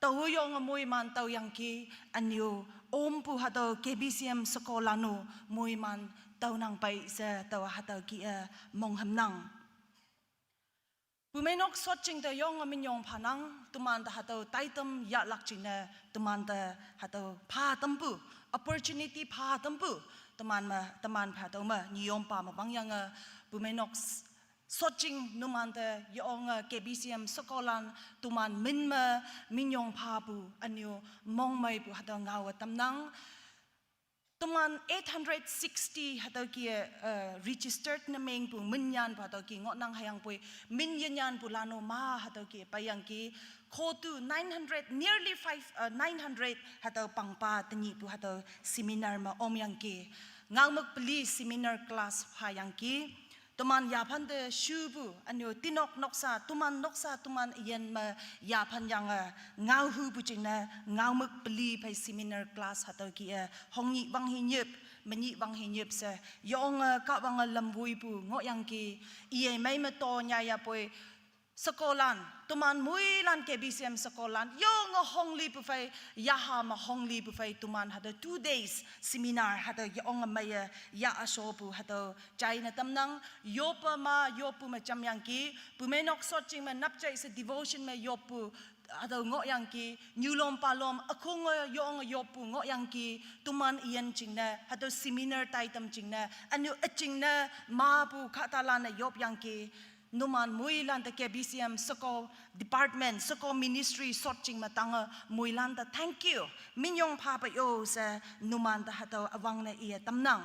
tao yonge moiman taoyangki, anyo ompu hatüo K B C M shekolan-o moiman taonang pei she tao hatüo kih-e monghümnang. Pumeinok shotjing te yonge minyong phanang, temante hatüo taitam yahlak jingne, temante hatüo pha tampu, opportunity pha tampu, teman me, teman pha tüo me, nyiyompa me wangyange, pumeinok s-, shotjing numante yonge K B C M shekolan, teman min me, minyong phapu, anyo mongmeipu hatüo ngaowe tamnang. Teman eight hundred sixty hatüo kih-e, eh, registered ne mengpu min nyanpu hatüo kih ngohnang hüyangpoi, min yenyanpu lan-o ma hatüo kih peiyangki, khotu nine hundred, nearly five, eh, nine hundred hatüo pangpa tenyihpu hatüo seminar me omyangki. Ngaomük peli seminar class phayangki. Teman yaphante shupu, anyo tinok noksa, teman noksa, teman üyin me yaphan yange, ngaohupu jingne, ngaomük peli phei seminar class hatüo kih-e, hongnyih wanghinyip, menyih wanghinyip she, yonge, kahwange lamwoipu ngohyangki, iye mei me to nyayapoi, shekolan, teman moilan K B C M shekolan, yonge honglipu phei, yaha me honglipu phei, teman hatüo two days seminar hatüo yonge meiye, ya ashopu hatüo jaine tamnang, yoppe ma, yoppu me jamyangki, pumeinok shotjing me napjai she devotion me yoppu, hatüo ngohyangki, nyulom palom, ükhonge yonge yoppu ngohyangki, teman üyin jingne, hatüo seminar taitam jingne, anyo üjingne, mapu kahtalan-e yopyangki, numan moilante K B C M sheko department, sheko ministry shotjing me tange moilante thank you, minyong phape yo she numante hatüo üwangne iye tamnang.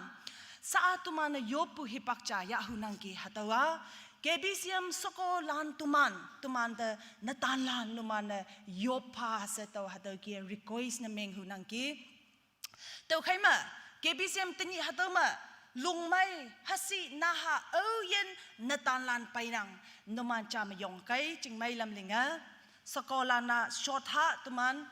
Sha-a teman-e yoppu hipak ja yahhunangki hatüowa, K B C M shekolan teman, temante netanlan numan-e yop pha she tao hatüo kih-e request ne menghunangki. Tüokhei me, K B C M tenyih hatüo me, lungmei, hasi, naha, aoyin, netanlan peinang, numan ja me yongkei, chingmei lam linge, shekolan-a shot ha teman,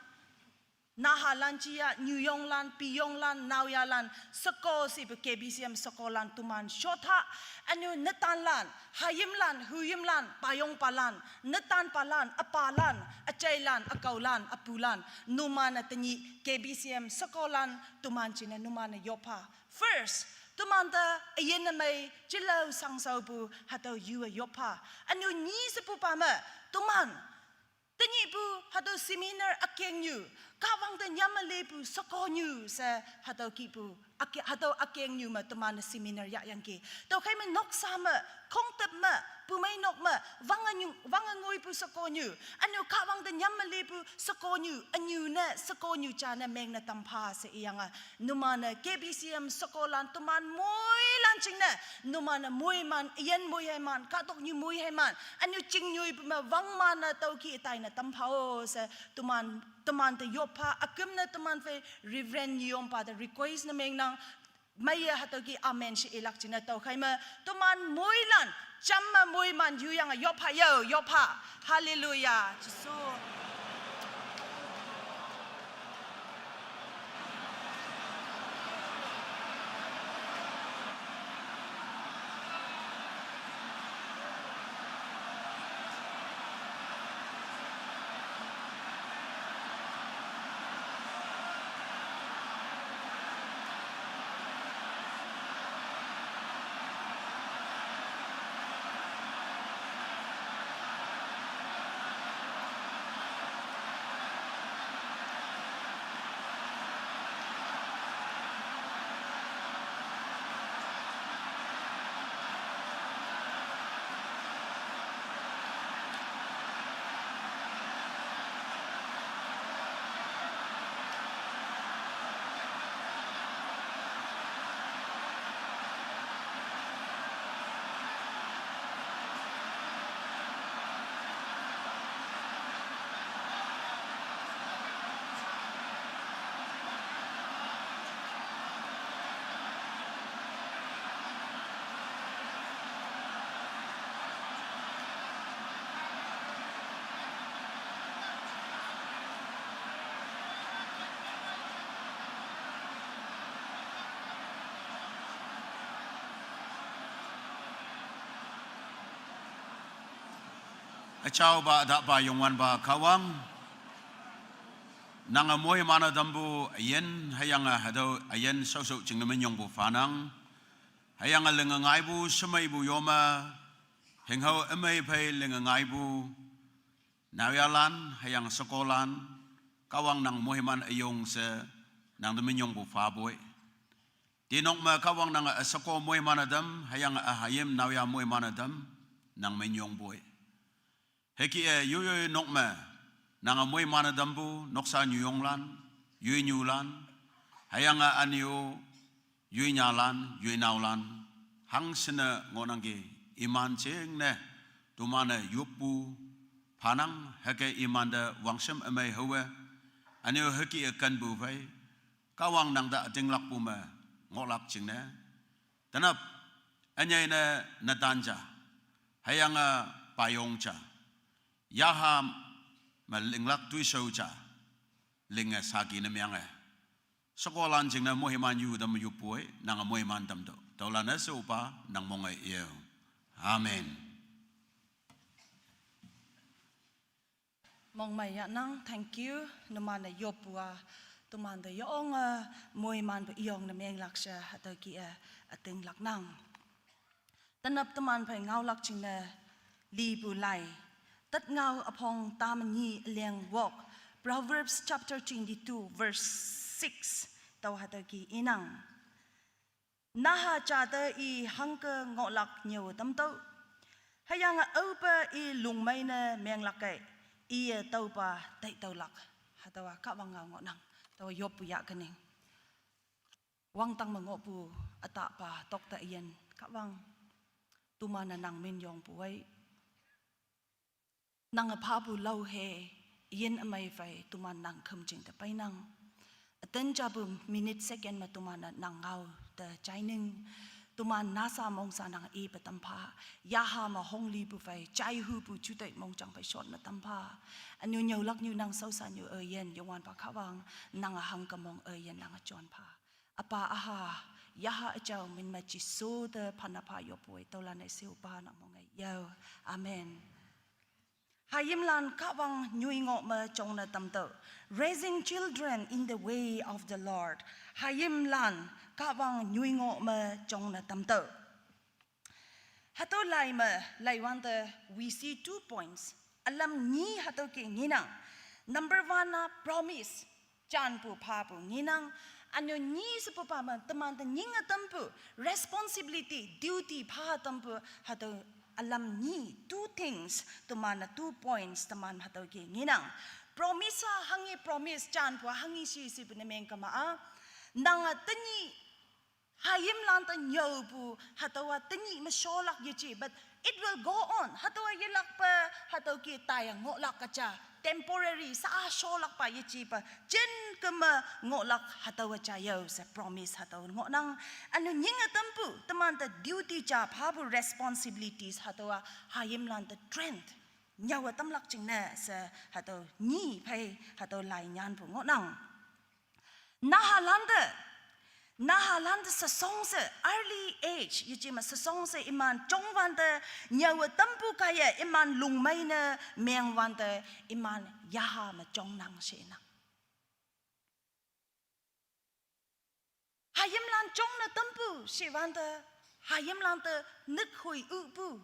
nahalan jia, nyuyonglan, piyonglan, naoyalan, sheko shepu K B C M shekolan teman shot ha, anyo netanlan, hayimlan, huyimlan, payongpalan, netanpalan, üpalan, üjailan, ükaolan, üpulan, numan-e tenyih K B C M shekolan teman jingne numan-e yop pha. First, temante üyin ne mei jilao shangshaopu hatüo yu-e yop pha. Anyo nyi shepupa me, teman tenyihpu hatüo seminar ükengnyu, kahwang te nyamme lepu shekonyu she hatüo kihpu, üke-, hatüo ükengnyu me teman seminar yahyangki. Tüokhei me noksa me, khongtep me, pumeinok me, wange nyu, wange ngoipu shekonyu, ünyu kahwang te nyamme lepu shekonyu, ünyu ne shekonyu ja ne mengne tampha she iyange, numan-e K B C M shekolan teman moilan jingne, numan-e moiman, üyin moi heiman, kahtoknyu moi heiman, ünyu chingnyoipu me wangman-e tüokih taine tampha-o she, teman, temante yop pha, üküm ne teman phei Reverend Nyiyompa te request ne mengnang, meiye hatüo kih amen she ilak jingne tüokhei me, teman moilan, jamme moiman yuyange yop pha yo, yop pha. Hallelujah, Jesu. Kachaupa, atahpa, Youngwanpa Kahwang, nange moiman-e tampu üyin, hüyange hatüo üyin shaoshao jingne minyongpu phanang. Hüyange linge ngaipu, shemeipu yome, hinghao ümei phei linge ngaipu naoyhalan hüyange shekolan, Kahwang nang moiman üyong she nangte minyongpu phapoi. Tinok me Kahwang nange üsheko moiman-e tam, hüyange ühayim naoyha moiman-e tam, nang minyongpoi. Hüke-e yoiyoi nok me nange moiman-e tampu noksa nyuyonglan, yoinyulan, hüyange üne-o yoinyalan, yoinaolan, hangshinne ngohnangki. Iman jingne toman-e yoppu phanang, hüke imante wangshem ümei haowe, üne-o hüke-e kenpu phei, Kahwang nangte ütinglakpu me ngohlak jingne, tenap ünyei ne netan ja, hüyange payong ja, yaha me linglak toishao ja, linge saki ne meange, shekolan jingne moiman yu tam yoppoi, nange moiman tamtüoh. Tüolan-e she Üpa nang monge yao. Amen. Mongmei yahnang, thank you. Numan-e yoppu-a, tomante yonge moimanpu üyong ne menglak she hatüo kih-e ütinglaknang. Tenap teman phei ngaolak jingne lipu lai, tet ngao üpong tame nyi üleng wok, Proverbs chapter twenty-two verse six, tao hatüo kih inang. Naha jate i hangke ngohlak nyüo tamtüoh, hüyange aope i lungmei ne menglak kei, iye tüopa taitüolak. Hatüowa Kahwang ngao ngohnang, taowa yoppu yah kening. Wangdang me ngohpu ütahpa tokte üyin Kahwang, toman-e nang minyongpu ei. Nange phapu lao he, yin ümei phei toman nang khümjing te peinang. Üten japu minute second me toman-e nang ngao te jaining. Toman nasa mongsa nang ipe tampha. Yaha me honglipu phei, jaihupu jutei mongjang phei shotne tampha. Ünyu nyüolak nyu nang shaoshanyu üyin, Youngwanpa Kahwang, nange hangke mong üyin nange jonpha. Üpa üha, yaha üjao min me Jesu te phanne pha yoppu ei, tüolan-e she Üpa nang monge yao. Amen. Hayimlan Kahwang nyoi ngoh me jongne tamtüoh. Raising children in the way of the Lord. Hayimlan Kahwang nyoi ngoh me jongne tamtüoh. Hatüo lai me laiwante we see two points. Ülam nyi hatüo ke ngenang. Number one-a promise. Janpu phapu ngenang. Ünyu nyi shepupa me temante nyinge tampu, responsibility, duty pha tampu, hatüo ülam nyi, two things, teman-e two points teman hatüo ke ngenang. Promise-a hanghi promise, janpu hanghi shi shipu ne meng kema-a, nange tenyih hayimlan te nyüopu, hatüowa tenyih me sholak yeje, but it will go on. Hatüowa yelakpe, hatüo ke taiye ngohlak keja, temporary sha-a sholakpa yejepa, jin keme ngohlak hatüowa jayao she promise hatüo ngohnang. Ünyu nyinge tampu, temante duty ja phapu responsibilities hatüowa hayimlan te train nyüowe tamlak jingne she hatüo nyi phei hatüo lai nyanpu ngohnang. Nahalante, nahalante sheshong she, early age yeje me sheshong she iman jongwante nyüowe tampu kaiye iman lungmei ne mengwante iman yaha me jongnang shenang. Hayimlan jongne tampu shiwante, hayimlan te nükhoi üpu,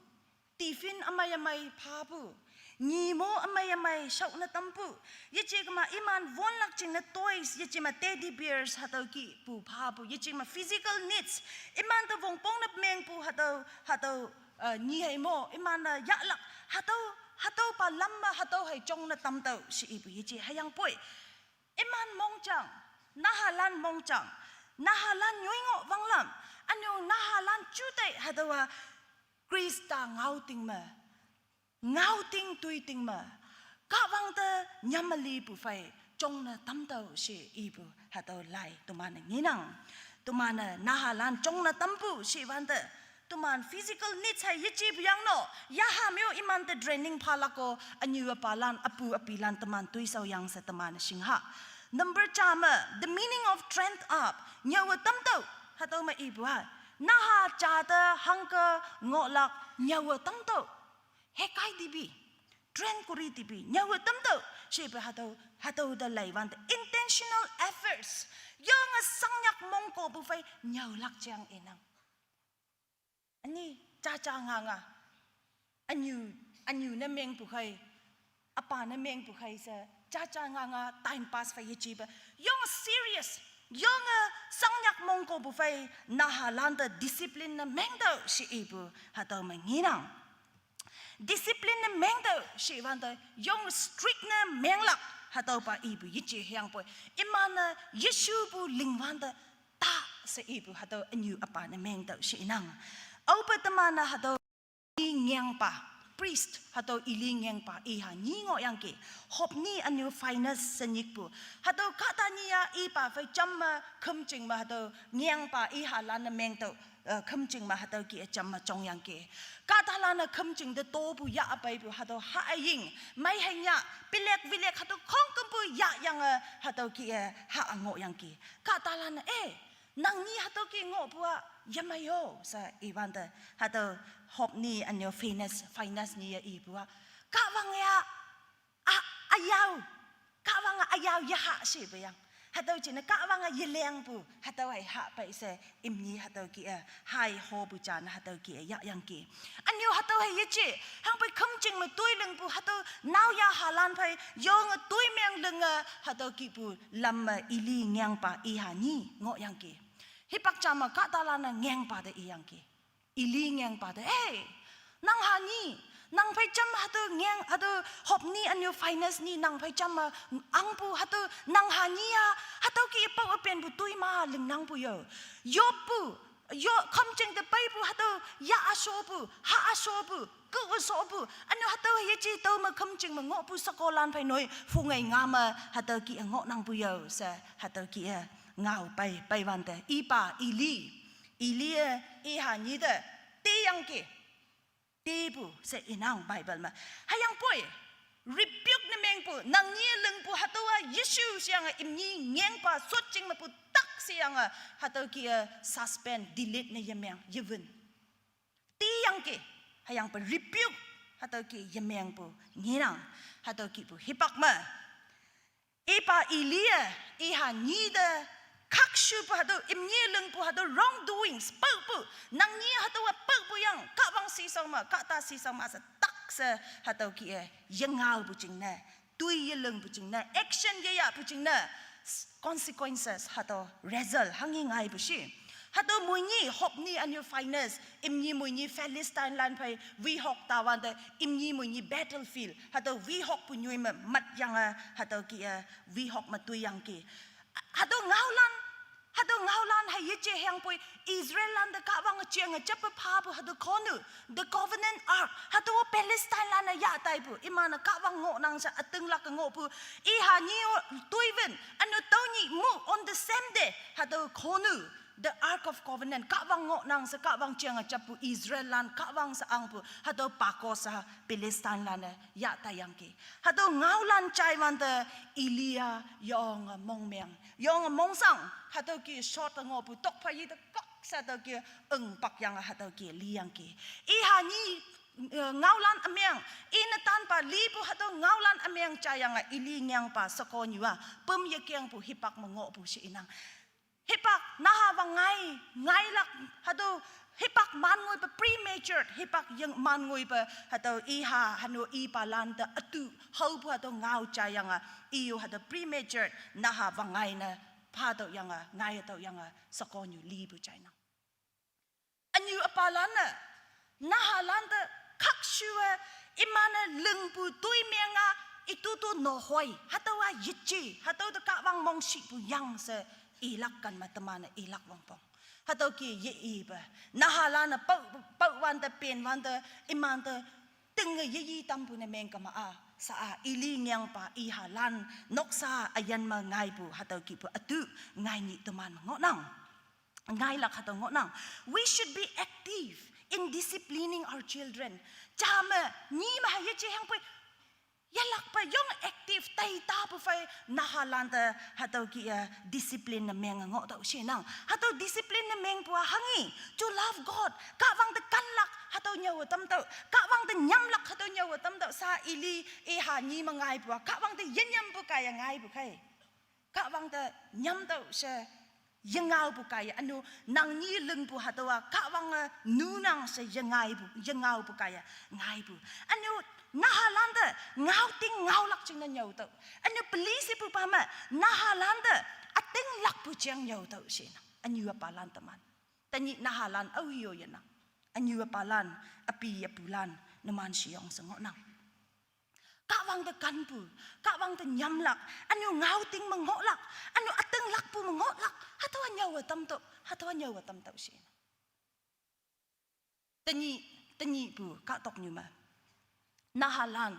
tiffin ümei ümei phapu, nyimo ümei ümei shaone tampu, yeje kema iman wonlak jingne toys, yeje me teddy bears hatüo kihpu phapu, yeje me physical needs, imante wongpongne mengpu hatüo, hatüo, eh, nyi hei mo, iman-e yahlak, hatüo, hatüopa lam me hatüo hei jongne tamtüoh she ipu yeje hüyangpoi. Iman mongjang, nahalan mongjang, nahalan nyoi ngoh wanglam, ünyu nahalan jutei hatüowa Khrista ngaoting me, ngaoting toiting me, Kahwang te nyamelipu phei jongne tamtüoh she ipu hatüo lai teman-e ngenang. Teman-e nahalan jongne tampu shiwante, teman physical needs hei yejepu yang no, yaha me-o imante training phalak-o, ünyu üpalan, üpu üpilan teman toishao yang she teman shingha. Number ja me, the meaning of trained up, nyüowe tamtüoh, hatüo me ipu ha, naha jate hangke ngohlak nyüowe tamtüoh. Hekai dibi. train kori tipi, nyau tamtau, shipe hatüo, hatüo te leiwante intentional efforts. Yonge sangnyak mongko pu phei nyau lak jang inang. Ani, jaja nganga. Anyu, anyu ne mengpu khei. Apa ne mengpu khei she, jaja nganga time pass phei yejipe. Yonge serious. Yonge sangnyak mongko pu phei nahalante discipline ne mengtüoh she ipu hatüo me ngenang. Discipline ne mengtüoh she wante, yong strict ne menglak hatüopa ipu yeje hüyangpoi. Iman-e yeshupu lingwante ta she ipu hatüo anyu apa ne mengtüoh she inang. Aope teman-e hatüo Eli ngengpa, priest, hatüo Eli ngengpa iha nyi ngohyangki. Hopni anyu Phinehas she nyikpu. Hatüo kahta nyi-a ipa phei jamme khümjing me hatüo ngengpa ihalan ne mengtüoh, eh, khümjing me hatüo kih-e jamme jongyangki. Kahtalan-e khümjing te topu yah peipu hatüo ha üying, mei hei nyah, pilek wilek hatüo khongkümpu yahyange hatüo kih-e ha ngohyangki. Kahtalan-e, eh, nang nyi hatüo kih ngohpu-a yemei-o she iwante, hatüo Hopni anyu Phinehas, Phinehas nyi-e ipu-a, Kahwang ya, a, üyao, Kahwange üyao yeha shepe yang. Hatüo jingne Kahwange yelengpu hatüo hei ha pei she imni hatüo kih-e, hai hopu jan hatüo kih-e yahyangki. Anyu hatüo hei yeje, hangpei khümjing me toi lingpu hatüo naoyha lan phei yonge toi meng linge hatüo kihpu lam me Eli ngengpa iha nyi ngohyangki. Hipak ja me kahtalan-e ngengpa te iyangki. Eli ngengpa te, eh, nang ha nyi, nang phei jam hatüo ngeng, hatüo Hopni anyu Phinehas nyi nang phei jam me angpu hatüo nang ha nyi-a, hatüo kih pao üpenpu toi ma lingnangpu yo. Yoppu, yo khümjing te peipu hatüo ya üshopu, ha üshopu, ku üshopu, anyu hatüo yeje tao me khümjing me ngohpu shekolan phei noi phungei nga me hatüo kih-e ngohnangpu yo she hatüo kih-e ngao pei, peiwante. Ipa Eli, Eli-e iha nyi te teyangki. Tepu she inang Bible me. Hüyangpoi, rebuke ne mengpu, nang nyi lingpu hatüowa yeshu sheyange imni ngengpa shotjing mepu tak sheyange hatüo kih-e suspend, delete ne yemeng, yewün. Teyangki, hüyangpe rebuke, hatüo kih yemengpu ngenang, hatüo kihpu hipak me. Ipa Eli-e, iha nyi te khakshupu hatüo, imni lingpu hatüo wrongdoings, paopu, nang nyi hatüowa paopu yang, Kahwang shishao ma, kahta shishao ma she tak she hatüo kih-e yengaopu jingne, toi yelingpu jingne, action yeyahpu jingne, consequences hatüo result hanghi ngaipu shi. Hatüo moinyi Hopni anyu Phinehas, imni moinyi Philistinelan phei wihok tawante, imni moinyi battlefield, hatüo wihokpu nyoi me matyange, hatüo kih-e wihok me toiyangki. Hatüo ngaolan, hatüo ngaolan hei yeje hüyangpoi Israellan te Kahwange jenge jappe phapu hatüo khonu, the covenant ark, hatüo Philistinelan-e yah taipu, iman-e Kahwang ngohnang she ütinglak ngohpu, iha nyi-o toiwün, üne tüo nyih mu on the same day, hatüo khonu, the ark of covenant, Kahwang ngohnang she Kahwang jenge jappu Israellan, Kahwang she angpu, hatüo pako she Philistinelan-e yah taiyangki. Hatüo ngaolan jaiwante Eli-a yonge mongmeng, yonge mongshang, hatüo kih shot-e ngohpu tokphei yite kok she hatüo kih üngpak yange hatüo kih liyangki. Iha nyi, eh, ngaolan ümeng, ine tanpa lipu hatüo ngaolan ümeng jayange Eli ngengpa shekonyu-a püm yekengpu hipak me ngohpu she inang. Hipak naha wangngai, ngailak hatüo hipak man ngoipe premature, hipak yeng man ngoipe hatüo iha hano ipalante ütu haopu hatüo ngao jayange, iyo hatüo premature naha wangngai ne phatüoh yange, ngaitüoh yange shekonyu lipu jainang. Ünyu üpalan-e, nahalante khakshu-e, iman-e lingpu toi meng-a, itutu nohoi, hatüowa yeje, hatüo te Kahwang mongshipu yang she ilak kan me teman-e ilak wongpong. Hatüo kih ye-ipe, nahalan-e pao, paowante penwante, imante tinge yeyi tampu ne mengkema-a, sha-a Eli ngengpa ihalan noksa üyin me ngaipu hatüo kihpu ütu ngai nyih teman me ngohnang. Ngailak hatüo ngohnang. We should be active in disciplining our children. Jame, nyi me ha yeje hangpoi yelakpe yong active teitapu phei nahalante hatüo kih-e discipline ne menge ngohtüoh shenang. Hatüo discipline ne mengpu-a hanghi, to love God, Kahwang te kanlak, Hatüo nyüowe tamtüoh. Kahwang te nyamlak hatüo nyüowe tamtüoh. Sa ili, iha nyi me ngaipu a. Kahwang te yenyampu kaiye ngaipu khei. Kahwang te nyamtüoh she yengaopu kaiye. Ünu nang nyi lingpu hatüowa. Kahwange nunang she yengaipu, yengaopu kaiye. Ngaipu. Ünu nahalan te ngao ting ngaolak jingne nyüotüoh. Ünu peli shepupa me nahalan te ütinglakpu jeng nyüotüoh shenang. Ünu üpalan teman. Tenyih nahalan aoyo yenang. Ünu üpalan, üpi üpulan, numan sheyong she ngohnang. Kahwang te kanpu, kahwang te nyamlak, ünu ngao ting me ngohlak, ünu ütinglakpu me ngohlak, hatüowa nyüowe tamtüoh, hatüowa nyüowe tamtüoh shenang. Tenyih, tenyihpu kahtoknyu me. Nahalan.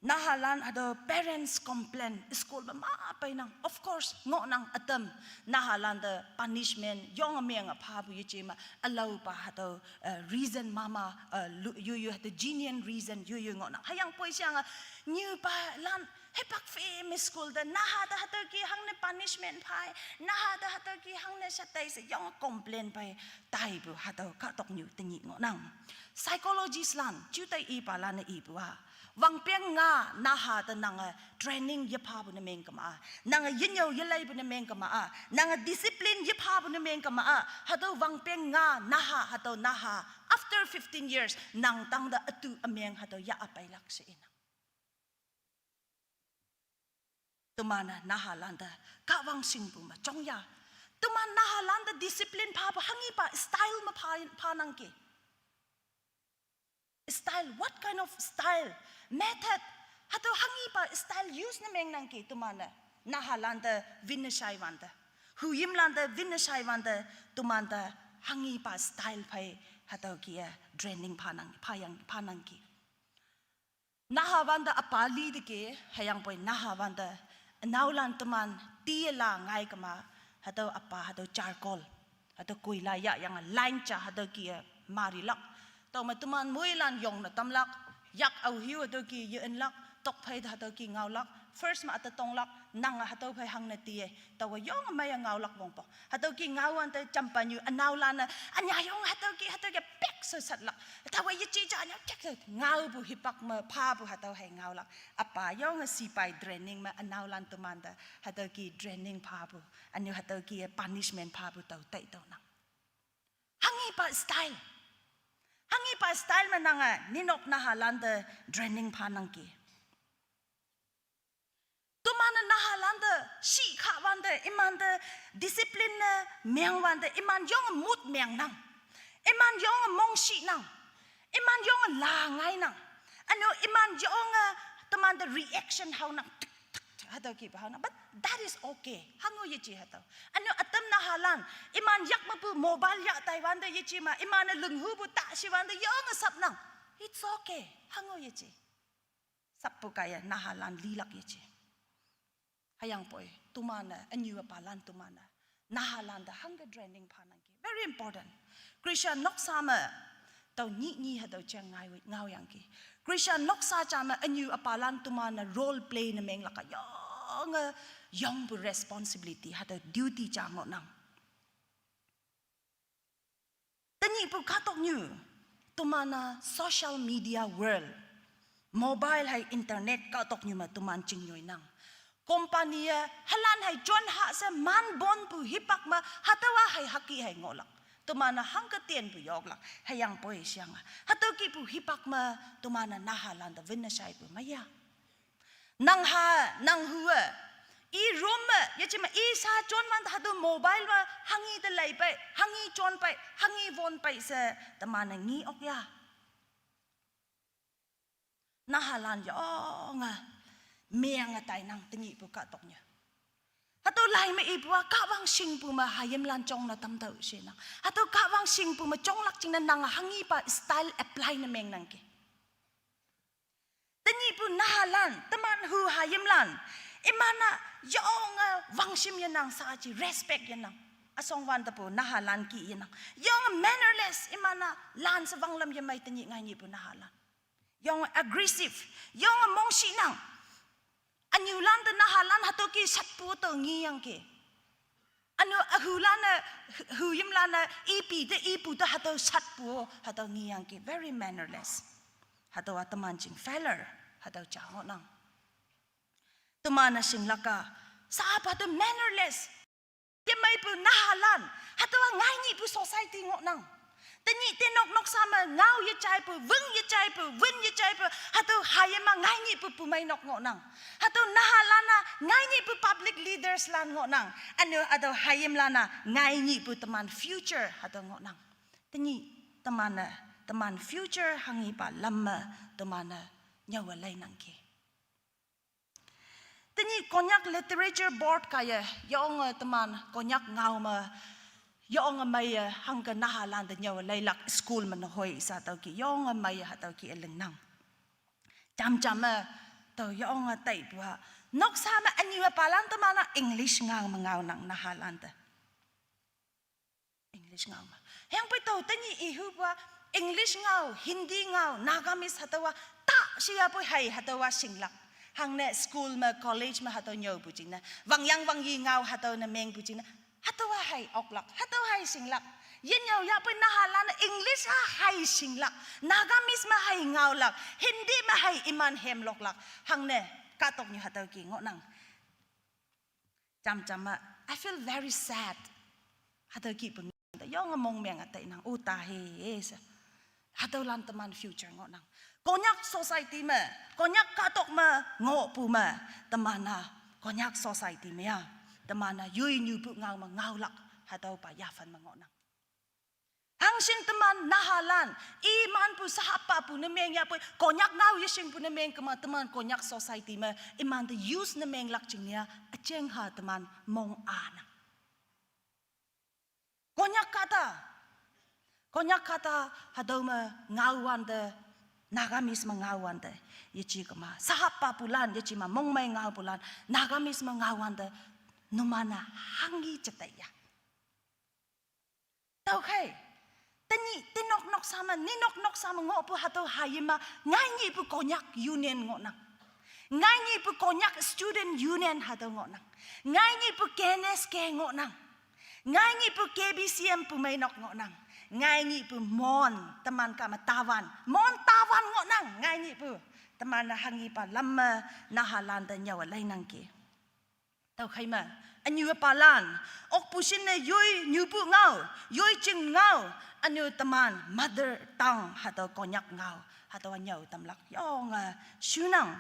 Nahalan hatüo parents complain, school me ma peinang. Of course, ngohnang ütam. Nahalan te punishment, yonge menge phapu yeje me, ülaopa hatüo, eh, reason mama, eh, lu-, yoyo hatüo genuine reason, yoyo ngohnang. Hüyangpoi sheyange, nyupalan, hipak famous school te, naha te hatüo ki hangne punishment phai, naha te hatüo ki hangne shatai she yonge complain pei, taipu hatüo kahtoknyu tenyih ngohnang. Psychologist lan, jutai ipalan-e ipu a. Wangpeng nga naha te nange training yephapu ne meng kema a. Nange yenyüo yeleipu ne meng kema a. Nange discipline yephapu ne meng kema a. Hatüo wangpeng nga naha, hatüo naha. After fifteen years, nang tangte ütu ümeng hatüo yah üpeilak she inang. Teman-e nahalan te kahwang shingpu me jongya. Teman nahalan te discipline phapu hanghepa style me pha, phanangki. Style, what kind of style? Method. Hatüo hanghepa style use ne mengnangki teman-e. Nahalan te winne shaiwante. Huyimlan te winne shaiwante, teman te hanghepa style phei hatüo ki e training phanang, phayang, phanangki. Nahawante üpa li te ke, hüyangpoi nahawante, ünaolan teman, tila ngai kema, hatüo üpa, hatüo charcoal, hatüo koila yahyange line ja, hatüo ki e, marilak. Tüome teman moilan yongne tamlak, yak aoheo hatüo ki ye-inlak, tokphei te hatüo ki ngaolak, first me üte tonglak, nange hatüo phei hangne tie, taowe yonge meiye ngaolak wongpong. Hatüo ki ngaowante jampanyu ünaolan-e, ünyayong hatüo ki, hatüo ki pek she satlak. Taowe yeje ja ünyao kek she ngaopu hipak me phapu hatüo hei ngaolak. Üpa yonge sipai training me ünaolan temante, hatüo ki training phapu. Ünyu hatüo ki punishment phapu tao tai tüonang. Hanghepa style. Hanghepa style me nange, ninok nahalante training phanangki. Teman-e nahalante, shi kahwante, imante, discipline ne, mengwante, iman yonge mood mengnang. Iman yonge mongshihnang. Iman yonge la ngainang. Ünu iman yonge temante reaction haonang. Tuk, tuk, tuk, hatüo kipu haonang. But that is okay. Hango yeje hatüo. Ünu ütam nahalan. Iman yak mepu mobile yah taiwante yeje ma. Iman-e linghupu ta shiwante yonge sapnang. It's okay. Hango yeje. Sappu kaiye nahalan lilak yeje. Hüyangpoi, teman-e, ünyu üpalan teman-e. Nahalante hangke training phanangki. Very important. Christian noksa me, tao nyih nyih hatüo jeng ngao, ngaoyangki. Christian noksa ja me ünyu üpalan teman-e role play ne menglak a yonge, yongpu responsibility hatüo duty ja ngohnang. Tenyihpu kahtoknyu, teman-a social media world, mobile hei internet kahtoknyu me teman chingnyoinang. Company-e, halan hei jon ha she man bonpu hipak me, hatüowa hei hüke hei ngohlak. Teman-a hangke tenpu yoklak, hüyangpoi sheyange. Hatüo kipu hipak me, teman-a nahalante winne shaipu meiya. Nang ha, nang hu-e. I room me, yeje me i sha jonwante hatüo mobile me, hanghe te leipei, hanghe jonpei, hanghe wonpei she, teman-e nge ok ya. Nahalan yonge, menge tainang tenyihpu kahtoknyu. Hatüo lai me ipu a kahwang shingpu me hayimlan jongne tamtüoh shenang. Hatüo kahwang shingpu me jonglak jingne nange hanghepa style apply ne mengnangki. Tenyihpu nahalan, teman hu hayimlan. Iman-a yonge wangshim yenang saji, respect yenang. Üsong wantepu nahalan ki yenang. Yonge mannerless, iman-a lan she wanglam yemei tenyih ngainyihpu nahalan. Yonge aggressive, yonge mongshihnang. Ünyulante nahalan hatüo ki shatpu tüo ngeyangki. Anu ahulan-e, hu-, huyimlan-e, ipi te, ipu te hatüo shatpu-o, hatüo ngeyangki very mannerless. Hatüowa teman jing failure, hatüo ja ngohnang. Teman-e shinglak-a, sapa te mannerless. Yemeipu nahalan, hatüowa ngainyihpu society ngohnang. Tenyih tenok noksa me ngao yejaipu, wüng yejaipu, wün yejaipu, hatüo hayim-a ngainyihpu pumeinok ngohnang. Hatüo nahalan-a ngainyihpu public leaders lan ngohnang. Üne-o hatüo hayimlan-a ngainyihpu teman future hatüo ngohnang. Tenyih teman-e, teman future hanghipa lam me teman-e nyüowe leinangki. Tenyih Konyak Literature Board kaiye, yonge teman Konyak ngao me, yonge meiye hangke nahalante nyüowe leilak school me nehoi sha tüoki, yonge meiye hatüoki ülingnang. Jamjam me, tao yonge taipu-a. Noksa me ünyuwe palan teman-a English ngao me ngaonang nahalante. English ngao me. Hüyangpoi tao tenyih ihupu-a English ngao, Hindi ngao, Nagamese hatüowa, ta shiyapoi hei hatüowa shinglak. Hangne school me, college me hatüo nyüopu jingne. Wangyang wangyi ngao hatüo ne mengpu jingne. Hatüowa hei oklak, hatüo hei shinglak. Yenyüo yahpoi nahalan-e English-a hei shinglak. Nagamese me hei ngaolak. Hindi me hei iman hemloklak. Hangne, kahtoknyu hatüoki ngohnang. Jamjam me, I feel very sad. Hatüo kihpu ngante, yonge mongmeng-e tainang, u tahe she. Hatüolan teman future ngohnang. Konyak society me, Konyak kahtok me, ngohpu me, teman-a, Konyak society me-a, teman-a, yoi nyupu ngao me ngaolak, hatüopa yaphan me ngohnang. Hangshin teman nahalan, imanpu sahapapu ne meng yahpoi, Konyak ngao yeshingpu ne meng kema teman Konyak society me, imante use ne menglak jingne-a, üjeng ha teman mong anang. Konyak kahta, Konyak kahta hatüo me ngaowante, Nagamese me ngaowante, yeji kema, sahapapulan, yeji ma mongmei ngaopulan, Nagamese me ngaowante, numan-a hanghi jetei ya. Tüokhei, tenyih tenok noksa me, ninok noksa me ngohpu hatüo hayim-a, ngainyihpu Konyak Union ngohnang. Ngainyihpu Konyak Student Union hatüo ngohnang. Ngainyihpu K N S K ngohnang. Ngainyihpu K B C M pumeinok ngohnang. Ngainyihpu Mon, teman kah me Tawan. Mon Tawan ngohnang, ngainyihpu. Teman-a hanghipa lam me nahalante nyüowe leinangki. Tüokhei me, ünyu palan, okpu shinne yoi nyupu ngao, yoi jing ngao, ünyu teman mother tongue hatüo Konyak ngao, hatüowa nyüo tamlak yonge shunang.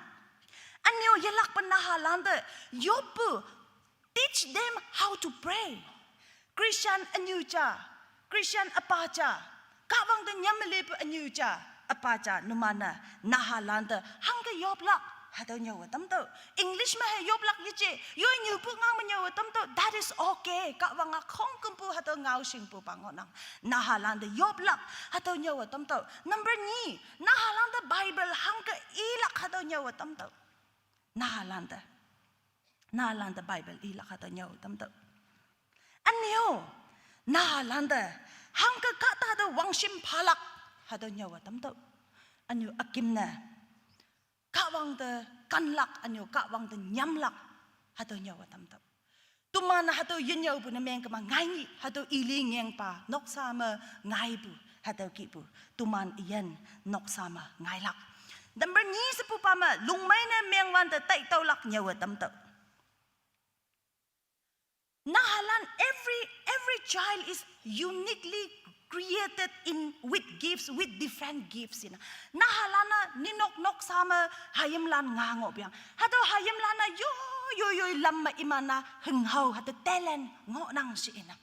Ünyu yelakpe nahalante, yoppu, teach them how to pray. Christian ünyu ja, Christian üpa ja, Kahwang te nyamelepu ünyu ja, üpa ja, numan-e, nahalante, hangke yoplak, hatüo nyüowe tamtüoh. English me hei yoplak yeje, yoi nyupu ngao me nyüowe tamtüoh, that is okay. Kahwang-a khongkümpu hatüo ngao shingpupa ngohnang. Nahalante yoplak, hatüo nyüowe tamtüoh. Number nyi, nahalante Bible hangke ilak hatüo nyüowe tamtüoh. Nahalante. Nahalante Bible ilak hatüo nyüowe tamtüoh. Ünyu, nahalante, hangke kahta te wangshim phalak, hatüo nyüowe tamtüoh. Ünyu ükimne, Kahwang te kanlak, ünyu Kahwang te nyamlak, hatüo nyüowe tamtüoh. Teman hatüo yenyüopu ne meng kema ngainyih, hatüo ili ngengpa, noksa me ngaipu, hatüo kihpu, teman üyin, noksa me ngailak. Number nyi shepupa me, lungmei ne mengwante taitüolak nyüowe tamtüoh. Nahalan, every, every child is uniquely created in, with gifts, with different gifts, inang. Nahalan-a ninok noksa me hayimlan nga ngohpeang. Hatüo hayimlan-a yo, yo, yoi lam me iman-a hünghao hatüo talent ngohnang she inang.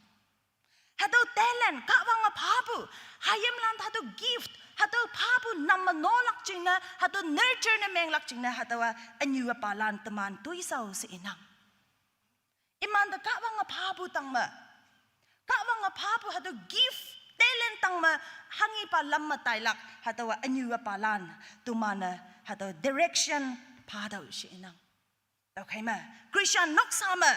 Hatüo talent Kahwange phapu, hayimlan hatüo gift, hatüo phapu nam me nolak jingne, hatüo nurture ne menglak jingne, hatüowa ünyu palan teman toishao she inang. Imante Kahwange phapu tangme, Kahwange phapu hatüo gift, talent tangme, hanghipa lam me tailak, hatüowa ünyu palan, teman-e, hatüo direction phatüoh she inang. Tüokhei me, Christian noksa me,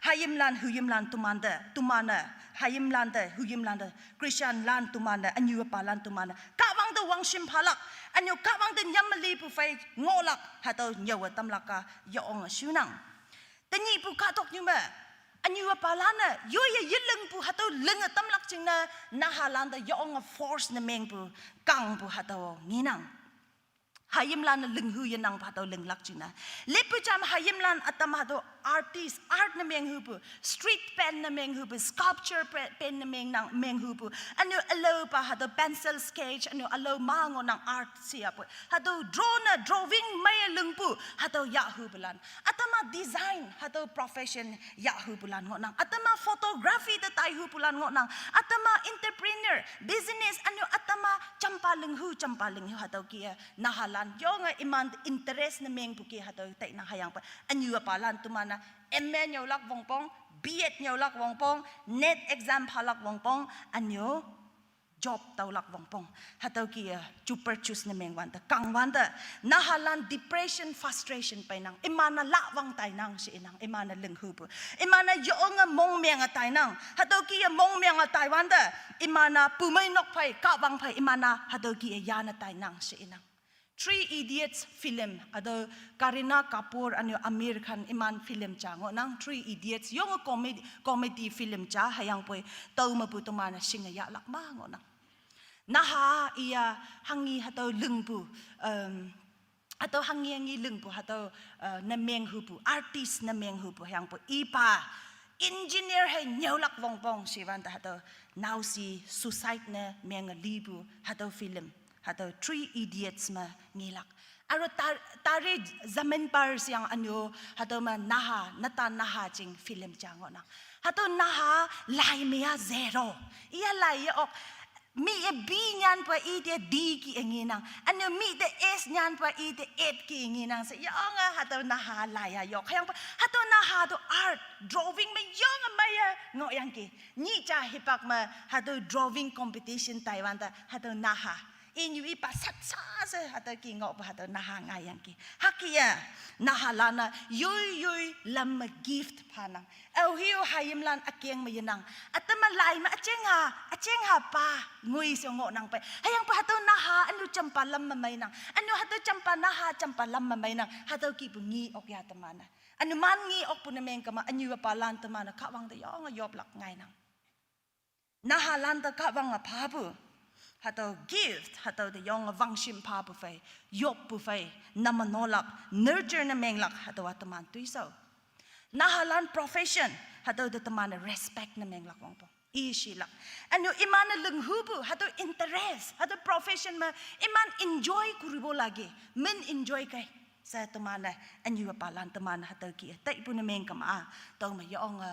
hayimlan, huyimlan temante, teman-e, hayimlan te, huyimlan te, Christian lan temante, ünyu palan temante, Kahwang te wangshim phalak, ünyu Kahwang te nyamelepu phei ngohlak, hatüo nyüowe tamlak-a yonge shunang. Tenyihpu kahtoknyu me, Anyu apalan-e, yoiye yelingpu hatüo linge tamlak jingne, nahalan te yonge force ne mengpu, kangpu hatüo ngenang. Hayimlan-e linghu yenangpu hatüo linglak jingne. Lepu jam hayimlan ütam hatüo artist, art ne menghupu, street paint ne menghupu, sculpture pa-, paint ne mengnang, menghupu. Ünyu ülaopa hatüo pencil sketch, ünyu ülao ma ngohnang art siapu. Hatüo draw ne drawing meiye lingpu, hatüo yahhupulan. Ütam-a design, hatüo profession yahhupulan ngohnang. Ütam-a photography te taihupulan ngohnang. Ütam-a entrepreneur, business, ünyu ütam-a jampa linghu, jampa linghu hatüo kih-e. Nahalan yonge iman interest ne mengpu kih hatüo tainang hüyangpoi. Ünyu apalan teman-e M A nyüolak wongpong, B Ed nyüolak wongpong, NET exam phalak wongpong, ünyu job taolak wongpong. Hatüo kih-e, super choose ne mengwante, kangwante. Nahalan depression, frustration peinang. Iman-e lahwang tainang she inang, iman-e linghupu. Iman-e yonge mongmenge tainang. Hatüo kih-e mongmenge taiwante. Iman-e pumei nok phei, kahwang phei, iman-e hatüo kih-e yane tainang she inang. Three Idiots film, hatüo Kareena Kapoor ünyu Aamir Khan iman film ja ngohnang, Three Idiots, yonge comedy, comedy film ja, hüyangpoi tao mepu teman-e shinge yahlak ma ngohnang. Naha iya hanghi hatüo lingpu, em, hatüo hanghi hanghi lingpu, hatüo, eh, ne menghupu, artist ne menghupu, hüyangpoi ipa, engineer hei nyüolak wongpong she wante hatüo, naoshi suicide ne menge lipu, hatüo film. Hatüo Three Idiots me ngelak. Aro Tar-, Tare Zameen Par sheyange ünyu, hatüo me naha, netan naha jing film ja ngohnang. Hatüo naha lai me-a zero. Iya lai ye ok. Mi-e B nyanpu ite D kih-e ngenang. Ünyu mi te S nyanpu ite eight kih-e ngenang she. Yonge hatüo naha lai-a yok. Hüyangpoi hatüo naha to art, drawing me yonge meiye ngohyangki. Nyih ja hipak me hatüo drawing competition taiwante hatüo naha. Inyu ipa satsa she hatüo kih ngohpu hatüo naha ngaiyangki. Hüke-a, nahalan-e yoi yoi lam me gift phanang. Aohe-o hayimlan ükeng me yenang. Ütam-e lai me üjingha, üjingha pa ngoi she ngohnang pei. Hüyangpoi hatüo naha ünyu jampa lam me meinang. Ünyu hatüo jampa naha jampa lam me meinang. Hatüo kihpu nge ok ya teman-e. Ünuman nge okpu ne meng kema, ünyu apalan teman-e Kahwang te yonge yoplak ngainang. Nahalan te Kahwange phapu, hatüo gift, hatüo te yonge wangshim phapu phei, yoppu phei, name nolak, nurture ne menglak, hatüowa teman toishao. Nahalan profession, hatüo te teman-e respect ne menglak wongpong. Ishilak. Ünyu iman-e linghupu, hatüo interest, hatüo profession me, iman enjoy kuribo lagi, min enjoy kei. She teman-e, ünyu apalan teman-e hatüo kih-e taipu ne meng kema, tüome yonge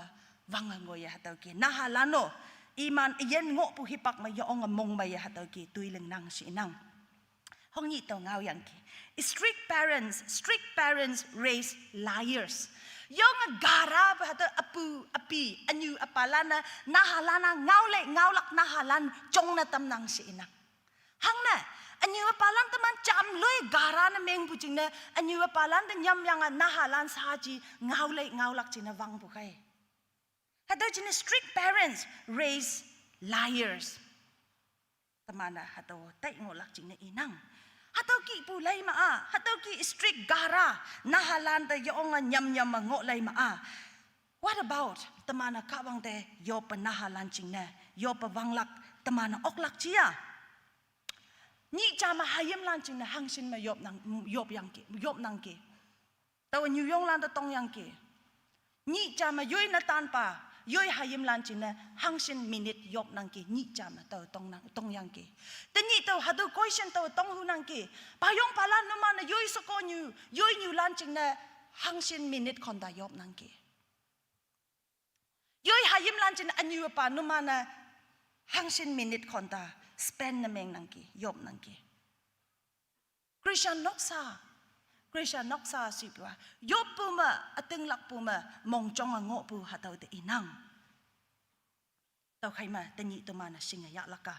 wange ngoiye hatüo kih. Nahalan-o, iman üyin ngohpu hipak me yonge mongmeiye hatüo kih toi lingnang she inang. Hongnyih tao ngaoyangki. Strict parents, strict parents raise liars. Yonge garapu hatüo üpu, üpi, ünyu apalan-e, nahalan-a ngaolei ngaolak nahalan jongne tamnang she inang. Hangne, ünyu apalan teman jamloi gara ne mengpu jingne, ünyu apalan te nyamyange nahalan shaaji ngaolei ngaolak jingne wangpu khei. Hatüo jingne strict parents raise liars. Teman-e hatüo tai ngohlak jingne inang. Hatüo kihpu lei ma-a, hatüo kih strict gara, nahalan te yonge nyam nyam me ngohlei ma-a. What about teman-e Kahwang te yoppe nahalan jingne, yoppe wanglak teman-e oklak jia? Nyih ja me hayimlan jingne hangshin me yopnang, yopyangki, yopnangki. Taowe nyuyonglan te tongyangki. Nyih ja me yoi netanpa, yoi hayimlan jingne hangshin minute yopnangki, nyih ja me taowe tongnang, tongyangki. Tenyih taowe hatüo question taowe tonghunangki. Payongpalan numan-e yoi shekonyu, yoinyulan jingne hangshin minute khonta yopnangki. Yoi hayimlan jingne ünyupa numan-e hangshin minute khonta spend ne mengnangki, yopnangki. Christian noksa, Christian noksa shipu-a, yoppu me, ütinglakpu me, mongjonge ngohpu hatüo te inang. Tüokhei me tenyih teman-e shinge yahlak-a,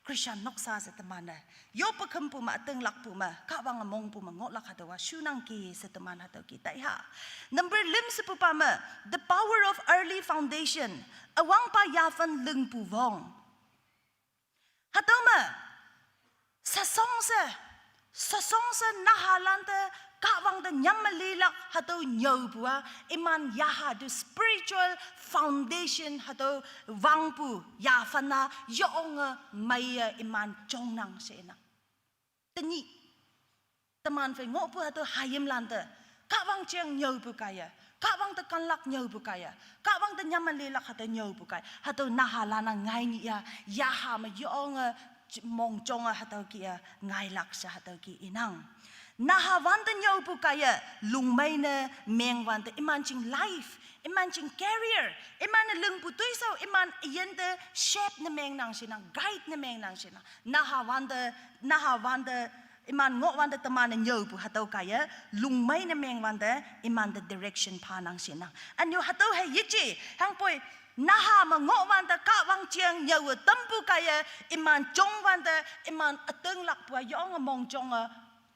Christian noksa she teman-e yoppe khümpu me, ütinglakpu me, Kahwange mongpu me ngohlak hatüowa shunangki she teman hatüo kih taiha. Number lüm shepupa me, the power of early foundation, üwangpa yaphen lingpu wong. Hatüo me, sheshong she, sheshong she nahalan te Kahwang te nyam me lilak hatüo nyüopu a, iman yaha tu spiritual foundation hatüo wangpu yaphan a yonge meiye iman jongnang she nang. Tenyih, teman phei ngohpu hatüo hayimlan te, Kahwang jeng nyüopu kaiye, Kahwang te kanlak nyüopu kaiye, Kahwang te nyam me lilak hatüo nyüopu kai, hatüo nahalan a ngai nyih a, yaha me yonge j-, mongjonge hatüo kih-e ngailak she hatüo kih inang. Nahawan te nyüopu kaiye, lungmei ne mengwante iman jing life, iman jing career, iman-e lingpu toishao, iman üyin te shape ne mengnang she nang, guide ne mengnang she nang. Nahawan te, nahawan te, iman ngohwante teman-e nyüopu hatüo kaiye, lungmei ne mengwante, iman te direction phanang she nang. Ünyu hatüo hei yeje, hangpoi, naha me ngohwante Kahwang jeng nyüowe tampu kaiye, iman jongwante, iman ütinglakpu a yonge mongjonge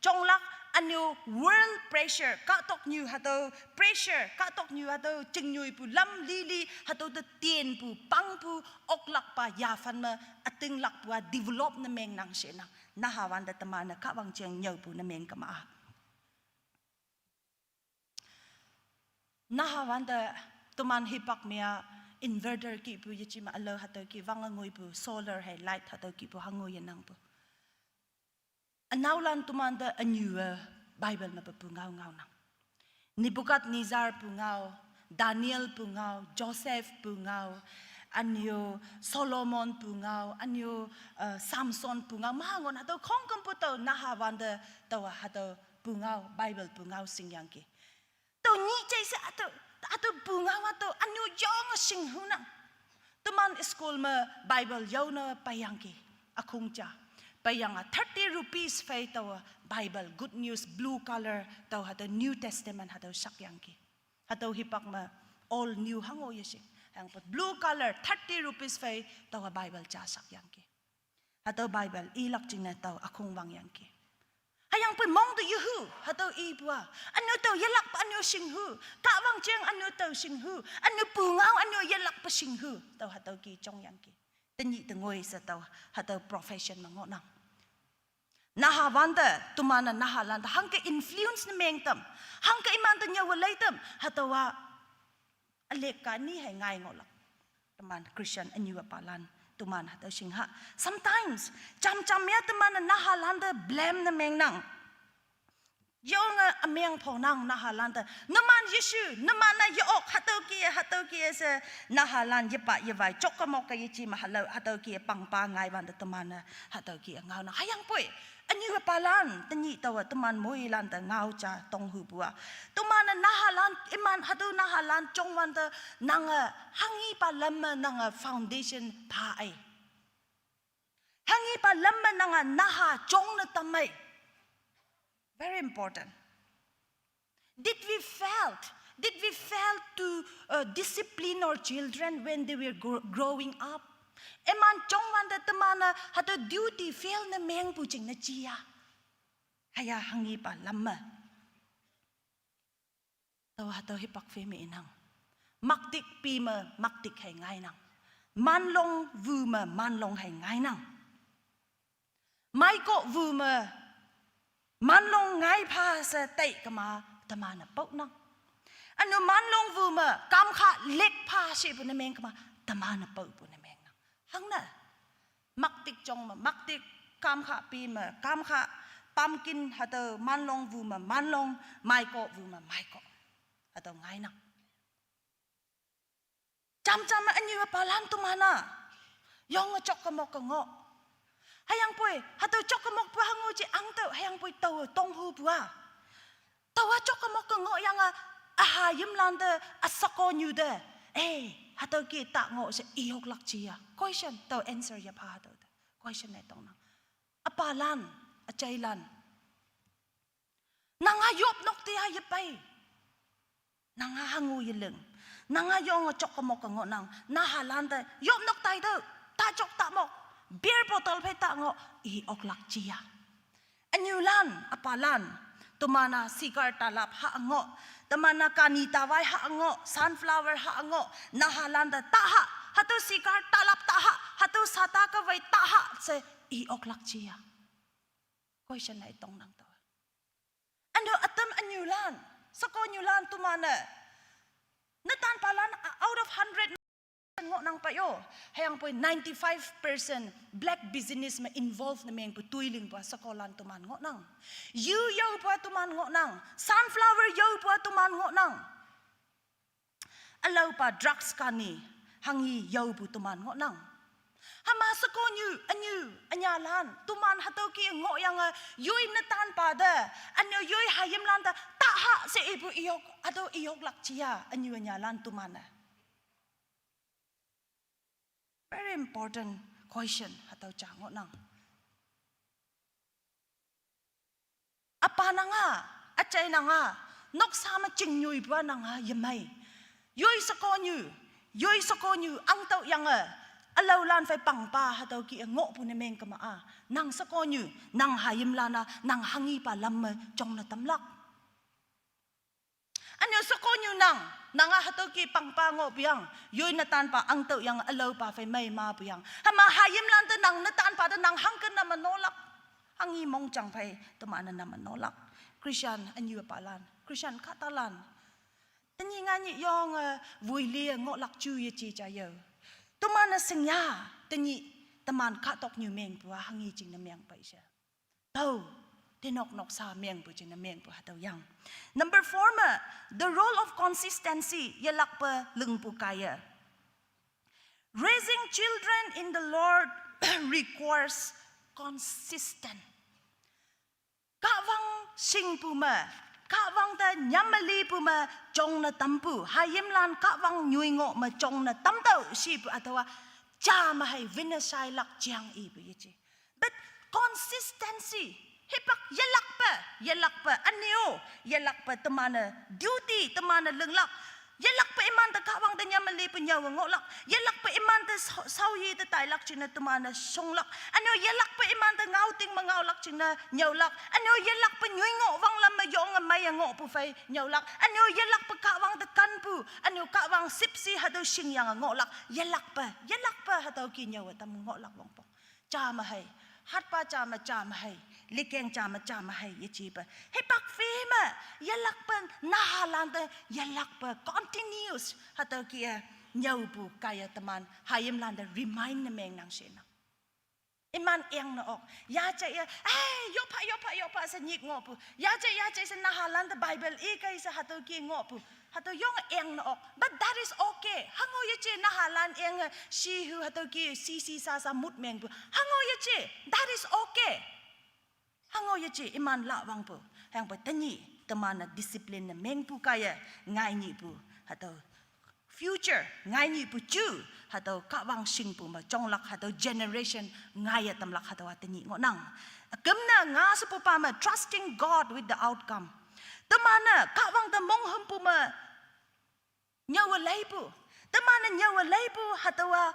jonglak, ünyu world pressure, kahtoknyu hatüo pressure, kahtoknyu hatüo chingnyoipu lam lili, hatüo te tienpu, pangpu, oklakpa yaphan me, ütinglakpu a develop ne mengnang she nang. Nahawante teman-e Kahwang jeng nyüopu ne meng kema a. Nahawante teman hipak me-a inverter kihpu yeje me ülao hatüo kih wange ngoipu solar hei light hatüo kihpu hango yenangpu. Ünaolan temante ünyuwe Bible mepu pungao ngaonang. Nebuchadnezzar pungao, Daniel pungao, Joseph pungao, ünyu Solomon pungao, ünyu, eh, Samson pungao, mahangon hatüo khongkümpu tao nahawante taowa hatüo pungao, Bible pungao shingyangki. Tao nyih jai she hatüo, hatüo pungao hatüo, ünyu yonge shinghunang. Teman school me Bible yaone peiyangki, ükhong ja. Peiyange thirty rupees phei taowa Bible, Good News, blue color, tao hatüo New Testament hatüo shakyangki. Hatüo hipak me old new hango yeshing. Hüyangpoi blue color thirty rupees phei taowa Bible ja shakyangki. Hatüo Bible ilak jingne tao ükhong wangyangki. Hüyangpoi mong te yehu, hatüo ipu a. Ünyu tao yelakpa ünyu shinghu, Kahwang jeng ünyu tao shinghu, ünyu pungao ünyu yelakpa shinghu, tao hatüo kih jongyangki. Tenyih te ngoi she tao, hatüo profession me ngohnang. Nahawante, teman-e nahalante hangke influence ne mengtam, hangke imante nyüowe leitam, hatüowa ülek kani hei ngai ngohlak. Teman Christian ünyuwe palan, teman hatüo shingha. Sometimes, jamjam ya teman-e nahalante blame ne mengnang. Yonge ümeng phonang nahalante. Numan yeshu, numan-e ye-ok, hatüo kih-e, hatüo kih-e she, nahalan yepa yewai, jok kemok ke yeje me halao, hatüo kih-e pangpa ngaiwante teman-e, hatüo kih-e ngaonang. Hüyangpoi, ünyuwe palan, tenyih taowe teman moilante ngao ja tonghupu a. Teman-e nahalan, iman hatüo nahalan jongwante nange hanghipa lam me nange foundation pha ei. Hanghipa lam me nange naha jongne tam ei. Very important. Did we failed? Did we fail to, uh, discipline our children when they were gro-, growing up? Iman jongwante teman-e hatüo duty fail ne mengpu jingne jia. Hüya hanghipa lam me. Tao hatüo hipak phei me inang. Maktik pi me maktik hei ngainang. Manlong wu me manlong hei ngainang. Maikoh wu me manlong ngaipha she tai kema teman-e paonang. Ünyu manlong wu me kamkha lekpha shepu ne meng kema teman-e paopu ne mengnang. Hangne, maktik jong me maktik, kamkha pi me kamkha, pumpkin hatüo manlong wu me manlong, maikoh wu me maikoh, hatüo ngainang. Jamjam me ünyuwe palan teman-a yonge jok kemok ke ngoh. Hüyangpoi hatüo jok kemokpu hango je angtüoh, hüyangpoi taowe tonghupu a. Taowa jok kemok ke ngohyange, üha yimlante, üsakonyu te, eh, hatüo kih ta ngoh she i-oklak jia. Question, tao answer yepha hatüo te. Question ne tongnang. Üpalan, üjailan, nanga yopnok te-a yepei, nanga hango yeling, nanga yonge jok kemok ke ngohnang, nahalante yopnok taitüoh, ta jok ta mok, beer bottle phei ta ngoh, i-oklak jia. Ünyulan, üpalan, teman-a cigar talap ha ngoh, teman-a kani tawai ha ngoh, sunflower ha ngoh, nahalante taha, hatüo cigar talap taha, hatüo sata kawei taha she i-oklak jia. Question lai tongnang taowa. Ünyu ütam Lan, sako nyulan teman-e. Netanpalan, out of hundred ngohnang pa yo. Hüyangpoi ninety-five percent black business me involve ne mengpu toilingpu-a sakolan teman ngohnang. Yu yopu-a teman ngohnang. Sunflower yopu-a teman ngohnang. Ülaopa drugs kani hanghi yopu teman ngohnang. Hüma sakonyu, ünyu, ünyalan, teman hatüo ki ngohyange, yoi netanpa te, ünyu yoi hayimlan te, taha she ipu iyok, hatüo iyoklak jia, ünyu ünyalan teman-e. Very important question, hatüo ja ngohnang. Üpa nanga, üjai nanga, noksa me chingnyoipu-a nanga yemei. Yoi sakonyu, yoi sakonyu, angtüoh yange, ülaolan phei pangpa hatüo ki ngohpu ne meng kema-a. Nang sakonyu, nang hayimlan-a, nang hanghipa lam me jongne tamlak. Ünyu sakonyu nang, nanga hatüo ki pangpa ngohpu yang, yoi netanpa angtüoh yange ülaopa phei mei mapu yang. Hüma hayimlan te nang netanpa te nang hangke name nolak. Hanghi mongjang phei teman-e name nolak. Christian ünyu palan, Christian kahtalan. Tenyih nganyih yonge, woilie ngohlak ju yeje ja yo. Teman-e shingya, tenyih teman kahtoknyu mengpu-a hanghi jingne meng pei she. Tao, tenok noksa mengpu jingne mengpu hatüo yang. Number four me, the role of consistency, yelakpe lingpu kaiye. Raising children in the Lord requires consistent. Kahwang shingpu me, Kahwang te nyamelipu me jongne tampu, hayimlan Kahwang nyoi ngoh me jongne tamtüoh shipu hatüowa, ja me hei wine shailak jang ipu yeje. But consistency, hipak yelakpe, yelakpe ünyu, yelakpe teman-e duty, teman-e linglak. Yelakpe imante Kahwang te nyamelipu nyüowe ngohlak. Yelakpe imante shao-, shaoyi te tailak jingne teman-e shonglak. Ünyu yelakpe imante ngaoting me ngaolak jingne nyüolak. Ünyu yelakpe nyoi ngoh wanglam me yonge meiye ngohpu phei nyüolak. Ünyu yelakpe Kahwang te kanpu. Ünyu Kahwang shüpshe hatüo shingyange ngohlak. Yelakpe, yelakpe hatüo ki nyüowe tam ngohlak wongpong. Ja me hei, hatpa ja me ja me hei, likeng ja me ja me hei yejepe. Hipak phi me, yelakpe nahalan te, yelakpe continuous hatüo ki-e nyüopu kaiye teman hayimlan te remind ne mengnang shenang. Iman engne ok. Yaje ye, eh, yopha, yopha, yopha she nyik ngohpu. Yaje, yaje she nahalan te Bible ikei she hatüo ki ngohpu. Hatüo yong engne ok. But that is okay. Hango yeje nahalan enge shihu hatüo ki shi shi sa sa mut mengpu. Hango yeje. That is okay. Hango yeje iman lawangpu. Hüyangpoi tenyih teman-e discipline ne mengpu kaiye ngai nyihpu. Hatüo future ngai nyihpu ju. Hatüo Kahwang shingpu me jonglak hatüo generation ngaiye tamlak hatüowa tenyih ngohnang. Kümne nga shepupa me trusting God with the outcome. Teman-e Kahwang te monghümpu me nyüowe leipu. Teman-e nyüowe leipu hatüowa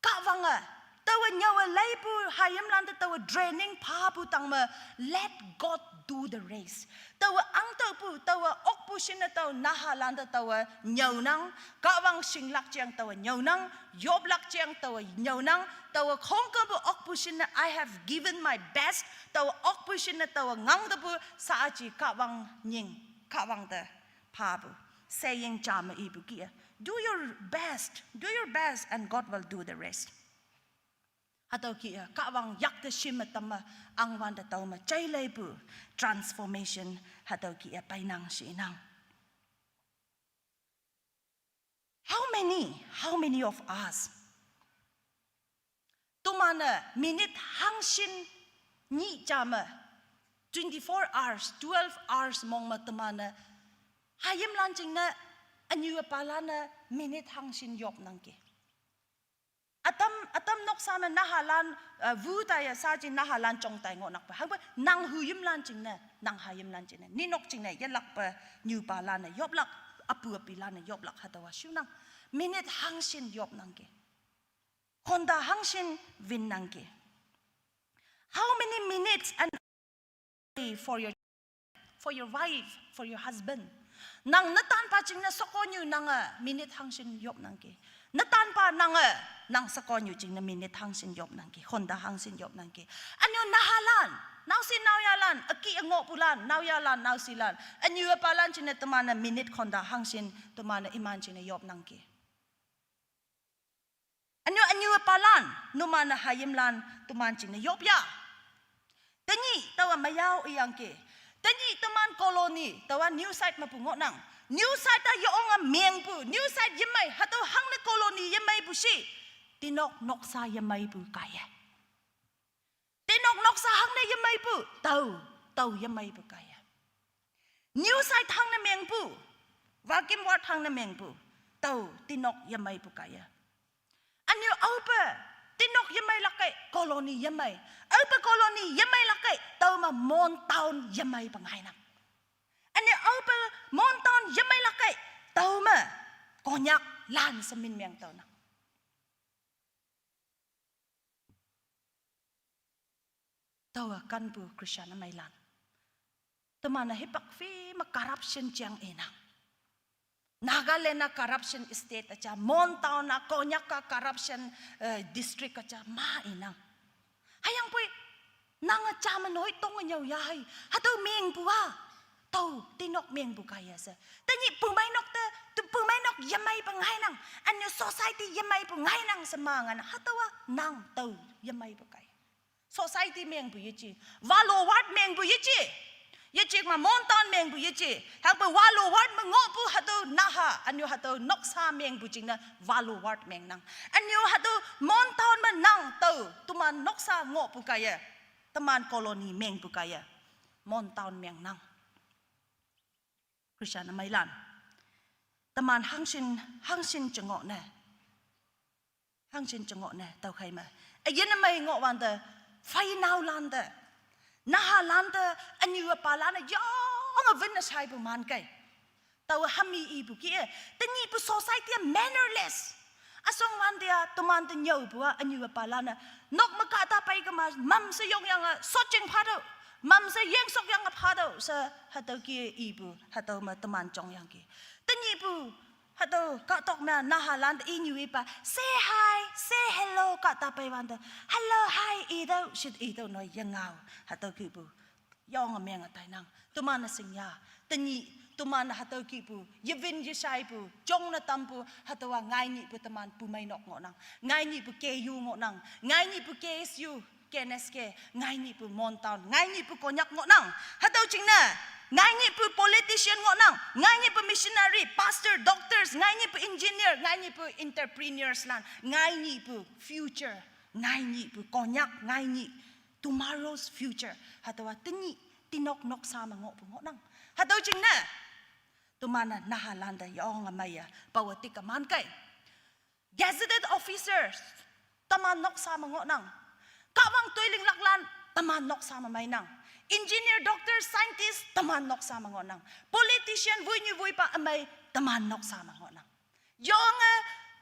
Kahwange. Taowe nyüowe leipu hayimlan te taowe training phapu tang me let God do the rest. Taowe angtüohpu, taowe okpu shinne tao nahalan te taowe nyüonang, Kahwang shinglak jeng taowe nyüonang, yoplak jeng taowe nyüonang, taowe khongkepu okpu shinne I have given my best, taowe okpu shinne taowe ngangtepu shaaji Kahwang nying, Kahwang te phapu. Saying ja me ipu ki-e, do your best, do your best and God will do the rest. Hatüo ki-e, Kahwang yakte shim me tamme, angwante tao me jaileipu transformation hatüo ki-e peinang shinang. How many, how many of us? Teman-e minute hangshin nyih ja me, twenty-four hours, twelve hours mong me teman-e hayimlan jingne, ünyu palan-e minute hangshin yopnangki. Ütam, ütam noksa me nahalan, eh, wu taiye shaaji nahalan jong tai ngohnangpe. Hangpe nang hayimlan jingne, nang hayimlan jingne, ninok jingne yelakpe nyupalan-e yoplak, üpu üpilan-e yoplak hatüowa shunang. Minute hangshin yopnangki. Ghonta hangshin winnangki. How many minutes and for your, for your wife, for your husband? Nang netanpa jingne shekonyu nange minute hangshin yopnangki. Nütanpa nange, nang sekonyu jingne minute hangshin yopnangki, honda hangshin yopnangki. Anyu nahalan, naoshi naoyalan, üki ngohpulan, naoyalan, naoshilan. Anyu üpalan jingne teman-e minute honda hangshin teman-e iman jingne yopnangki. Anyu, anyu palan, numan-e hayimlan, teman jingne yop ya. Tenyih, taowa meyao iyangki. Tenyih teman colony, taowa new site mepu ngohnang. New site-a yeonge mengpu, new site yemei, hatüo hangne colony yemeipu shi. Tinok noksa yemeipu kaiye. Tinok noksa hangne yemeipu, tao, tao yemeipu kaiye. New site hangne mengpu, Wagim ward hangne mengpu, tao, tinok yemeipu kaiye. Anyu aope, tinok yemei lakkei, colony yemei. Aope colony yemei lakkei, tao me Mon town yemeipu ngainang. Anyu aope Mon town yemei lakkei, tao me, Konyak lan semin meng taonang. Taowa kanpu Christian ümeilan. Teman-e hipak phei me corruption jang inang. Nagaland-a corruption state üja, Mon town-a Konyak-a corruption, eh, district üja ma inang. Hüyangpoi, nange jame noi tong nyüo ya hei, hatüo mengpu-a. Tao, tinok mengpu kaiye she. Tenyih pumeinok te, tu pumeinok yemeipu ngainang. Anyu society yemeipu ngainang she ma ngan. Hatüowa nang tao yemeipu kai. Society mengpu yeje. Walo ward mengpu yeje. Yeje ma Mon town mengpu yeje. Hangpe Walo ward me ngohpu hatüo naha. Anyu hatüo noksa mengpu jingne Walo ward mengnang. Anyu hatüo Mon town me nang tao. Teman noksa ngohpu kaiye. Teman colony mengpu kaiye. Mon town mengnang. Christian ümeilan. Teman hangshin, hangshin jengoh ne. Hangshin jengoh ne, tüokhei me. Üyin ümei ngohwante, feinaolante. Nahalante, anyu üpalan-e, yonge wünne shaipu man kei. Taowe hami ipu kih-e, tenyihpu society-a mannerless. Üshong wante-a, teman te nyüopu-a, anyu üpalan-e. Nok me kahta pei kema, mamshe yongyange, shotjing phatüoh. Mamshe yengsokyange phatüoh, she hatüo kih-e ipu, hatüo me teman jongyangki. Tenyihpu, hatüo kahtok me nahalan-e inyu ipa, say hi, say hello, kahta pei wante, hello, hi, itüoh, shit itüoh noi yengao, hatüo kihpu. Yonge menge tainang, teman-e shingya, tenyih, teman hatüo kihpu, yewin yeshaipu, jongne tampu, hatüowa ngainyihpu teman pumeinok ngohnang, ngainyihpu K U ngohnang, ngainyihpu K S U, K N S K, ngainyihpu Mon town, ngainyihpu Konyak ngohnang, hatüo jingne, ngainyihpu politician ngohnang, ngainyihpu missionary, pastor, doctors, ngainyihpu engineer, ngainyihpu entrepreneurs lan, ngainyihpu future, ngainyihpu Konyak, ngainyih tomorrow's future. Hatüowa tenyih, tinok noksa me ngohpu ngohnang. Hatüo jingne, teman-e nahalante yonge meiye, pawe tik-e man kei. Gazetted officers, teman noksa me ngohnang. Kahwang toiling laklan, teman noksa me meinang. Engineer, doctor, scientist, teman noksa me ngohnang. Politician, woinyu woipa ümei, teman noksa me ngohnang. Yonge,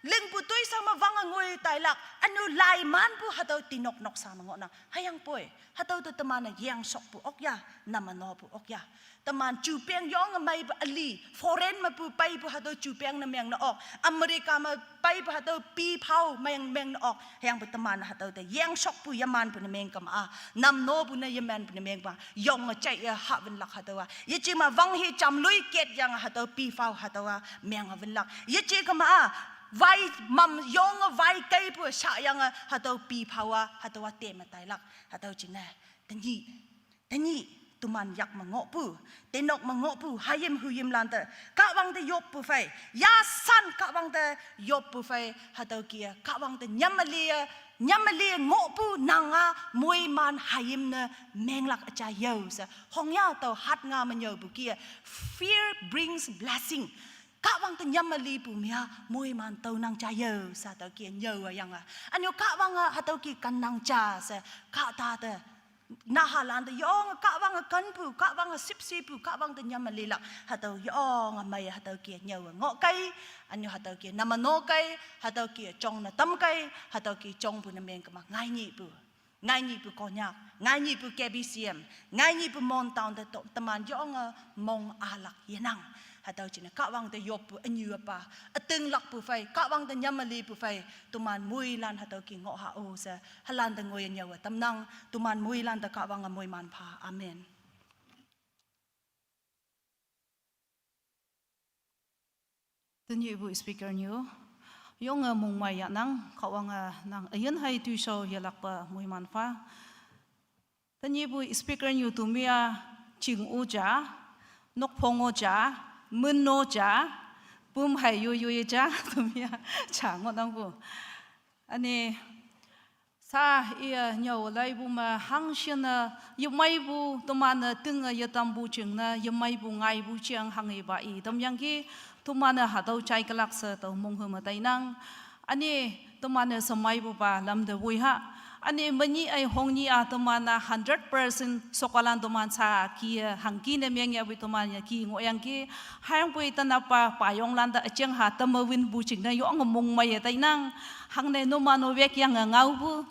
lingpu toishao me wange ngoi tailak, ünu lai manpu hatüo tinok noksa me ngohnang. Hüyangpoi, hatüo te teman-e yengshokpu ok ya, namanopu ok ya. Teman jupeng yonge meipu üli, foreign mepu peipu hatüo jupeng ne meng ne ok, America me peipu hatüo pi phao meng, meng ne ok. Hüyangpoi teman hatüo te yengshokpu yemanpu ne meng kema-a, namnopu ne yemanpu ne mengpa, yonge jaiye hawünlak hatüowa. Yeje ma wanghe jamloi ket yange hatüo pi phao hatüowa meng hawünlak. Yeje kema-a, wai mam yonge wai keipu shayange hatüo pi phao-a hatüowa teme tailak. Hatüo jingne, tenyih, tenyih, teman yak me ngohpu, tinok me ngohpu, hayim huyimlante, Kahwang te yoppu phei, yasan Kahwang te yoppu phei, hatüo kih-e, Kahwang te nyammelie, nyammelie ngohpu nang-a, moiman hayim ne menglak üja yao she, hongya tao hat nga me nyüopu kih-e, fear brings blessing. Kahwang te nyammelipu me-a, moiman tao nang ja yao she hatüo kih-e nyüowe yange. Ünu Kahwange hatüo kih kannang ja she, kahta te nahalante yonge Kahwange kenpu, Kahwange shüpshepu, Kahwang te nyammelilak, hatüo yonge mei hatüo kih-e nyüowe ngoh kei, ünu hatüo kih-e namano kei, hatüo kih-e jongne tam kei, hatüo kih-e jongpu ne meng kema ngainyihpu. Ngainyihpu Konyak, ngainyihpu K B C M, ngainyihpu Mon town te to, teman yonge mong alak yenang. Hatüo jingne Kahwang te yoppu ünyu pa, ütinglakpu phei, Kahwang te nyamelipu phei, teman moilan hatüo ki ngoh ha-o she, halan te ngoi ünyüwe tamnang, teman moilan te Kahwange moiman pha. Amen. Tenyihpu speaker nyu, yonge mongmei yahnang, Kahwange nang üyin hei toishao yelakpe moiman pha. Tenyihpu speaker nyu temi-a ching-o ja, nokphong-o ja, min-o ja, püm hei yoyo ja, temi-a ja ngohnangpu. Üne, sa iye nyüo laipu me hangshinne yemeipu teman-e tinge yetampu jingne yemeipu ngaipu jeng hanghepa i tamyangki, teman-e hatüo jaikelak she tao monghe me tainang. Üne teman-e shemeipupa lamte woi ha. Üne menyih ei hongnyih-a teman-a hundred percent shokolan teman sa ki-e hangki ne meng yapoi teman-e ki ngohyangki. Hüyangpoi tenapa payonglan te üjeng ha teme winpu jingne yonge mongmeiye tainang. Hangne numan-o wekyange ngaopu.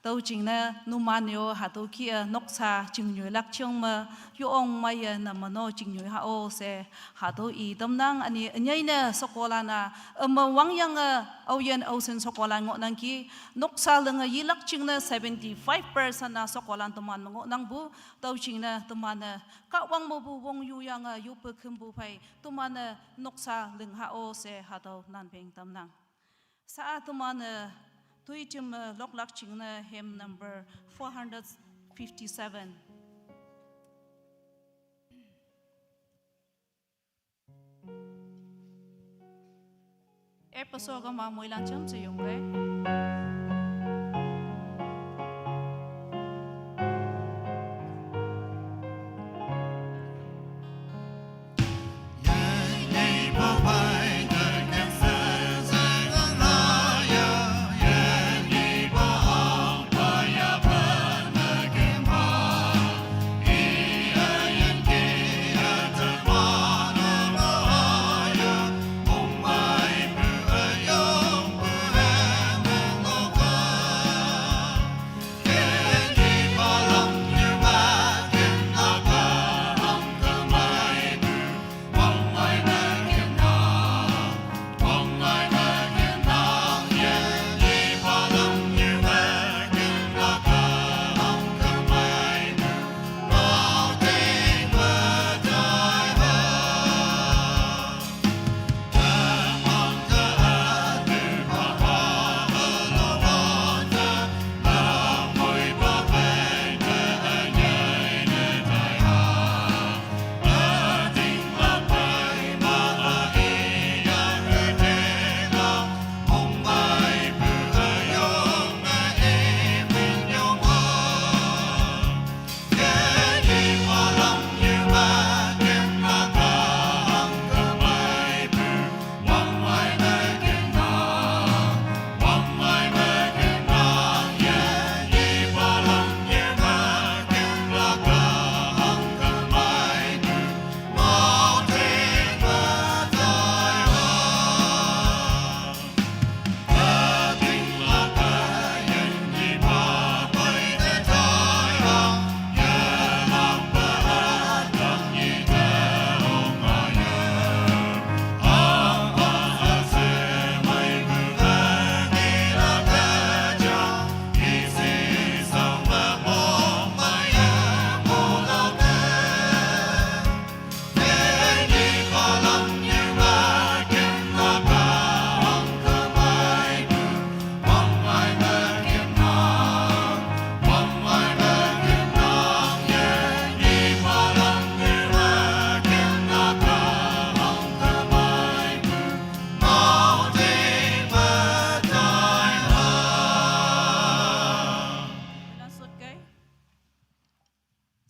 Tüo jingne numan-e-o hatüo ki-e noksa chingnyoilak jeng me, yong meiye name no chingnyoi ha-o she, hatüo i tamnang. Üne ünyei ne shokolan-a, üme wangyange, aoyin aoshin shokolan ngohnangki, noksa linge yilak jingne seventy-five percent-a shokolan teman me ngohnangpu, tüo jingne teman-e, Kahwang mepu wong yuyange yoppe khümpu phei, teman-e noksa ling ha-o she hatüo nanpeng tamnang. Sa-a teman-e, toi jim me loklak jingne hymn number four hundred fifty-seven. Episode kema moilan jamshe yongkei.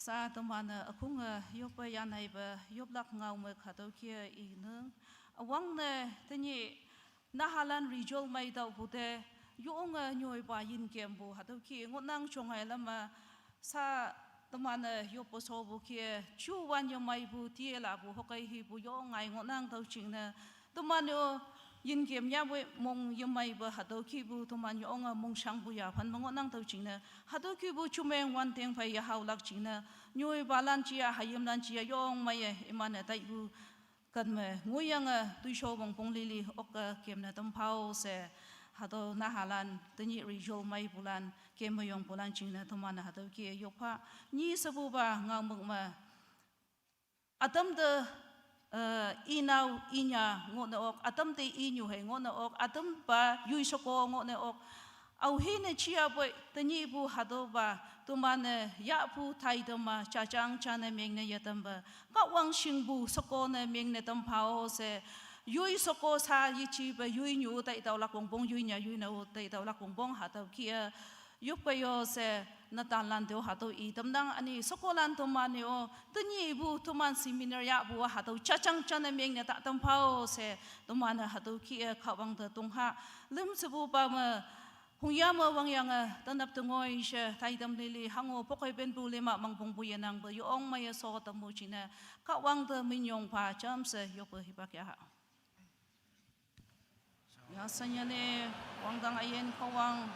Sa teman-e ükhunge yoppe yanheipe yoplak ngao me hatüo ki-e inang. Üwangne tenyih nahalan result mei taopu te, yonge nyoipa yinkempu hatüo ki ngohnang. Jonghei lam me sa teman-e yoppe shopu ki-e, juwan yemeipu, tielapu, hokei hipu yong ngai ngohnang. Tüo jingne teman-e-o yinkem yahpoi mong yemeipe hatüo kipu teman yonge mongshangpu yaphan me ngohnang. Tüo jingne hatüo kipu jumeng wanteng phei yehaolak jingne, nyoipalan jia, hayimlan jia yong meiye iman-e taipu Kan me nguyange toisho wongpong lili okke kemne tampao she, hatüo nahalan, tenyih result meipulan, kemmeyongpulan jingne teman-e hatüo kih-e yopha, nyi shepupa ngaomük me. Ütam te, eh, inao, inya ngohne ok, ütam te inyu hei ngohne ok, ütampa yoi sheko ngohne ok. Aohine jiapoi, tenyihpu hatüopa, teman-e yahpu taitam-a, jajang jane mengne yetampe, Kahwang shingpu sheko ne mengne tampao she, yoi sheko sha yejipe, yoinyu taitaolak wongpong, yoinya yoinao taitaolak wongpong, hatüo kih-e, yopkei-o she, netanlan tüo hatüo i tamnang üni shekolan teman-e-o, tenyihpu teman seminar yahpu-a hatüo jajang jane mengne ta tampao she, teman-e hatüo kih-e Kahwang te tongha, lüm shepupa me, hongya me wangyange, tenap tengoi she, taitam lili, hango pokei penpu lima mangpongpu yenangpe, yong meiye sho tampu jingne, Kahwang te minyong pha jamshe, yoppe hipak yaha. Yasanyane, wangdang üyin Kahwang,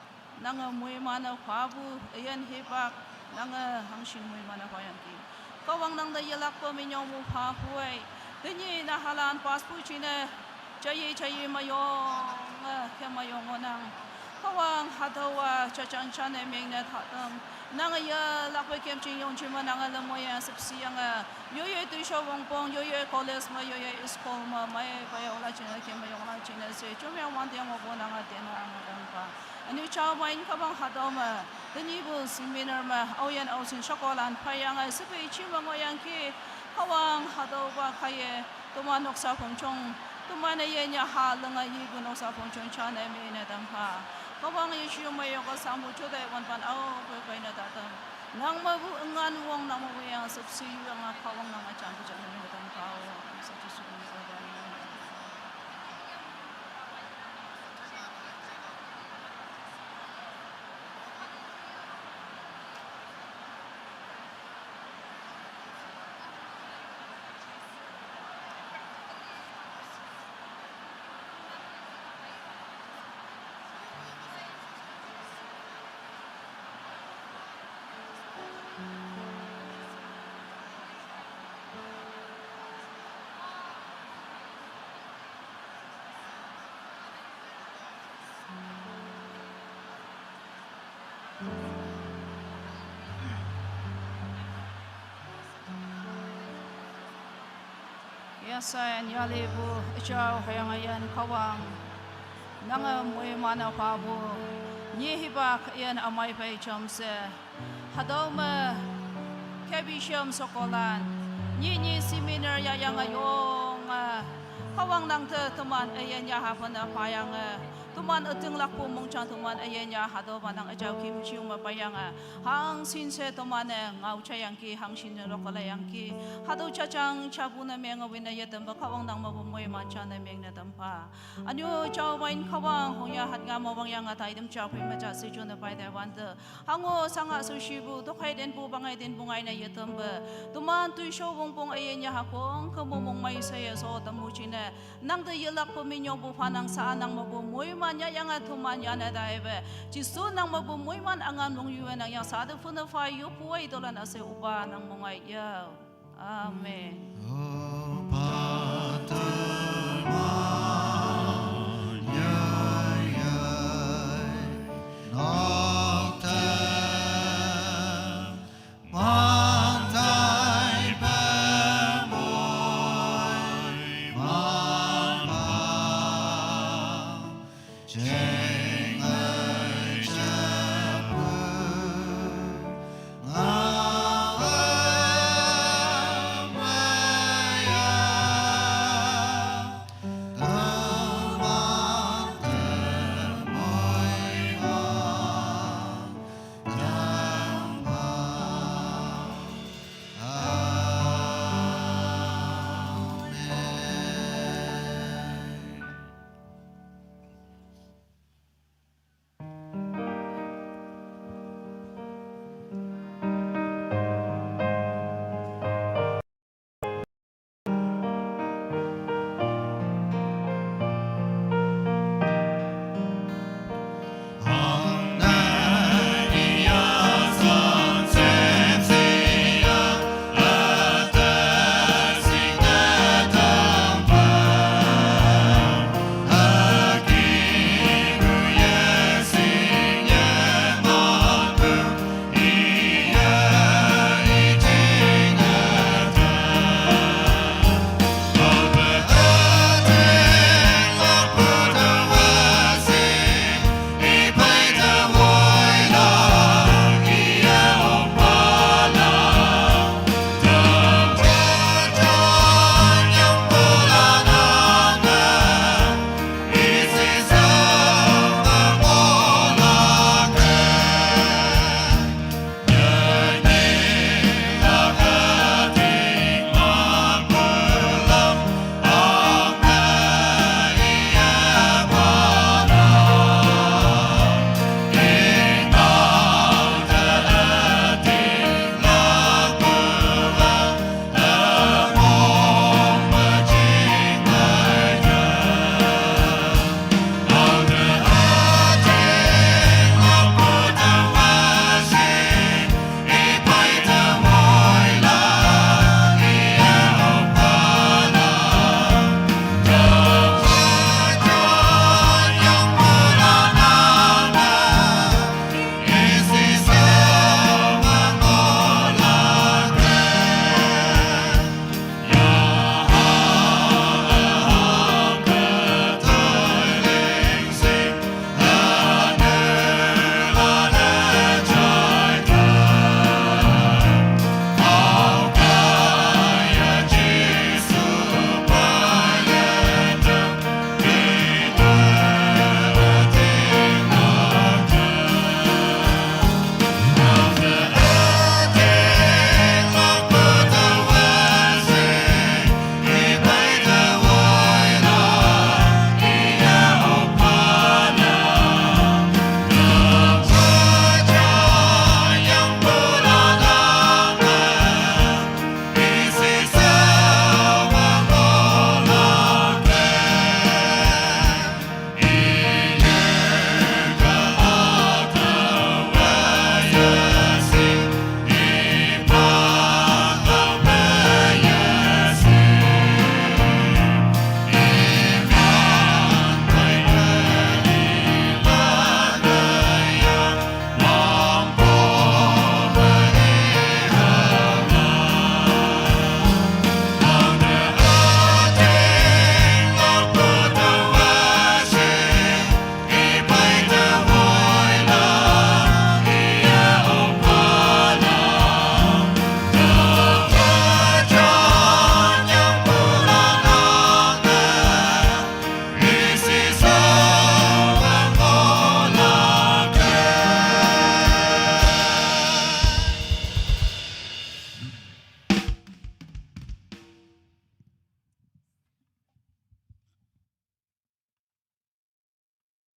nange moiman-e phapu, üyin hipak, nange hangshin moiman-e phayangki. Kahwang nangte yelakpe minyongpu phapu ei, tenyih nahalan paspu jingne, jaiye jaiye meyong, eh, ke meyong ngohnang. Kahwang hatüowa, jajang jane mengne tatam. Nange yelakpe kemjing yongjing me nange lemmoiye shüpsheyange. Yoiyoi toisho wongpong, yoiyoi college me, yoiyoi school me, mei pei yongla jingne, kemme yongla jingne she, jumyang wangding ngohpu nange tena ange tangpa. Üni jao main Kahwang hatüo me, tenyihpu seminar me, aoyin aoshin shekolan phayange, shepe ji me ngohyangki, Kahwang hatüopa kaiye, teman noksa phongjong, teman üyin yaha lenge yipu noksa phongjong jane mene tampha. Kahwang yeji mei yoke shangpu jute wanpan aope peine tatam. Nang mepu üngan wong nang mepu yang shüpshe yuyange Kahwang nange janpu jane mene tampha-o. Sa Jesu Khrista. Yashan yalipu üjao hüyange üyin Kahwang, nange moiman-e phapu, nyi hipak üyin ümei phei jamshe, hatüo me, K B C M shekolan, nyih nyih seminar yahyange yonge, Kahwang nangte teman üyin yaha phenne phayange, teman ütinglakpu mongjang teman üyin yaha hatüopa nang üjao kemjing me peiyange, hangshin she teman-e ngao jayangki, hangshin ne lokalaiyangki, hatüo jajang japu ne menge wine yetampe Kahwang nang mepu moiman jane mengne tampha. Ünyu jao main Kahwang hongya hatnga me wangyange taitam ja phei me ja she jone pai taiwante, hango shanga shaoshipu, tokhei tenpu, pangai tenpu ngaine yetampe, teman toishao wongpong üyin yaha khongküm mongmei sheye sho tampu jingne, nangte yelakpe minyongpu pha nang sha nang mepu moiman yahyange teman yane taipe, Jesu nang mepu moiman üngan wong yuwe nang yang sha te phone pha yoppu ei tüolan üshei üpa nang mong ai yao. Amen.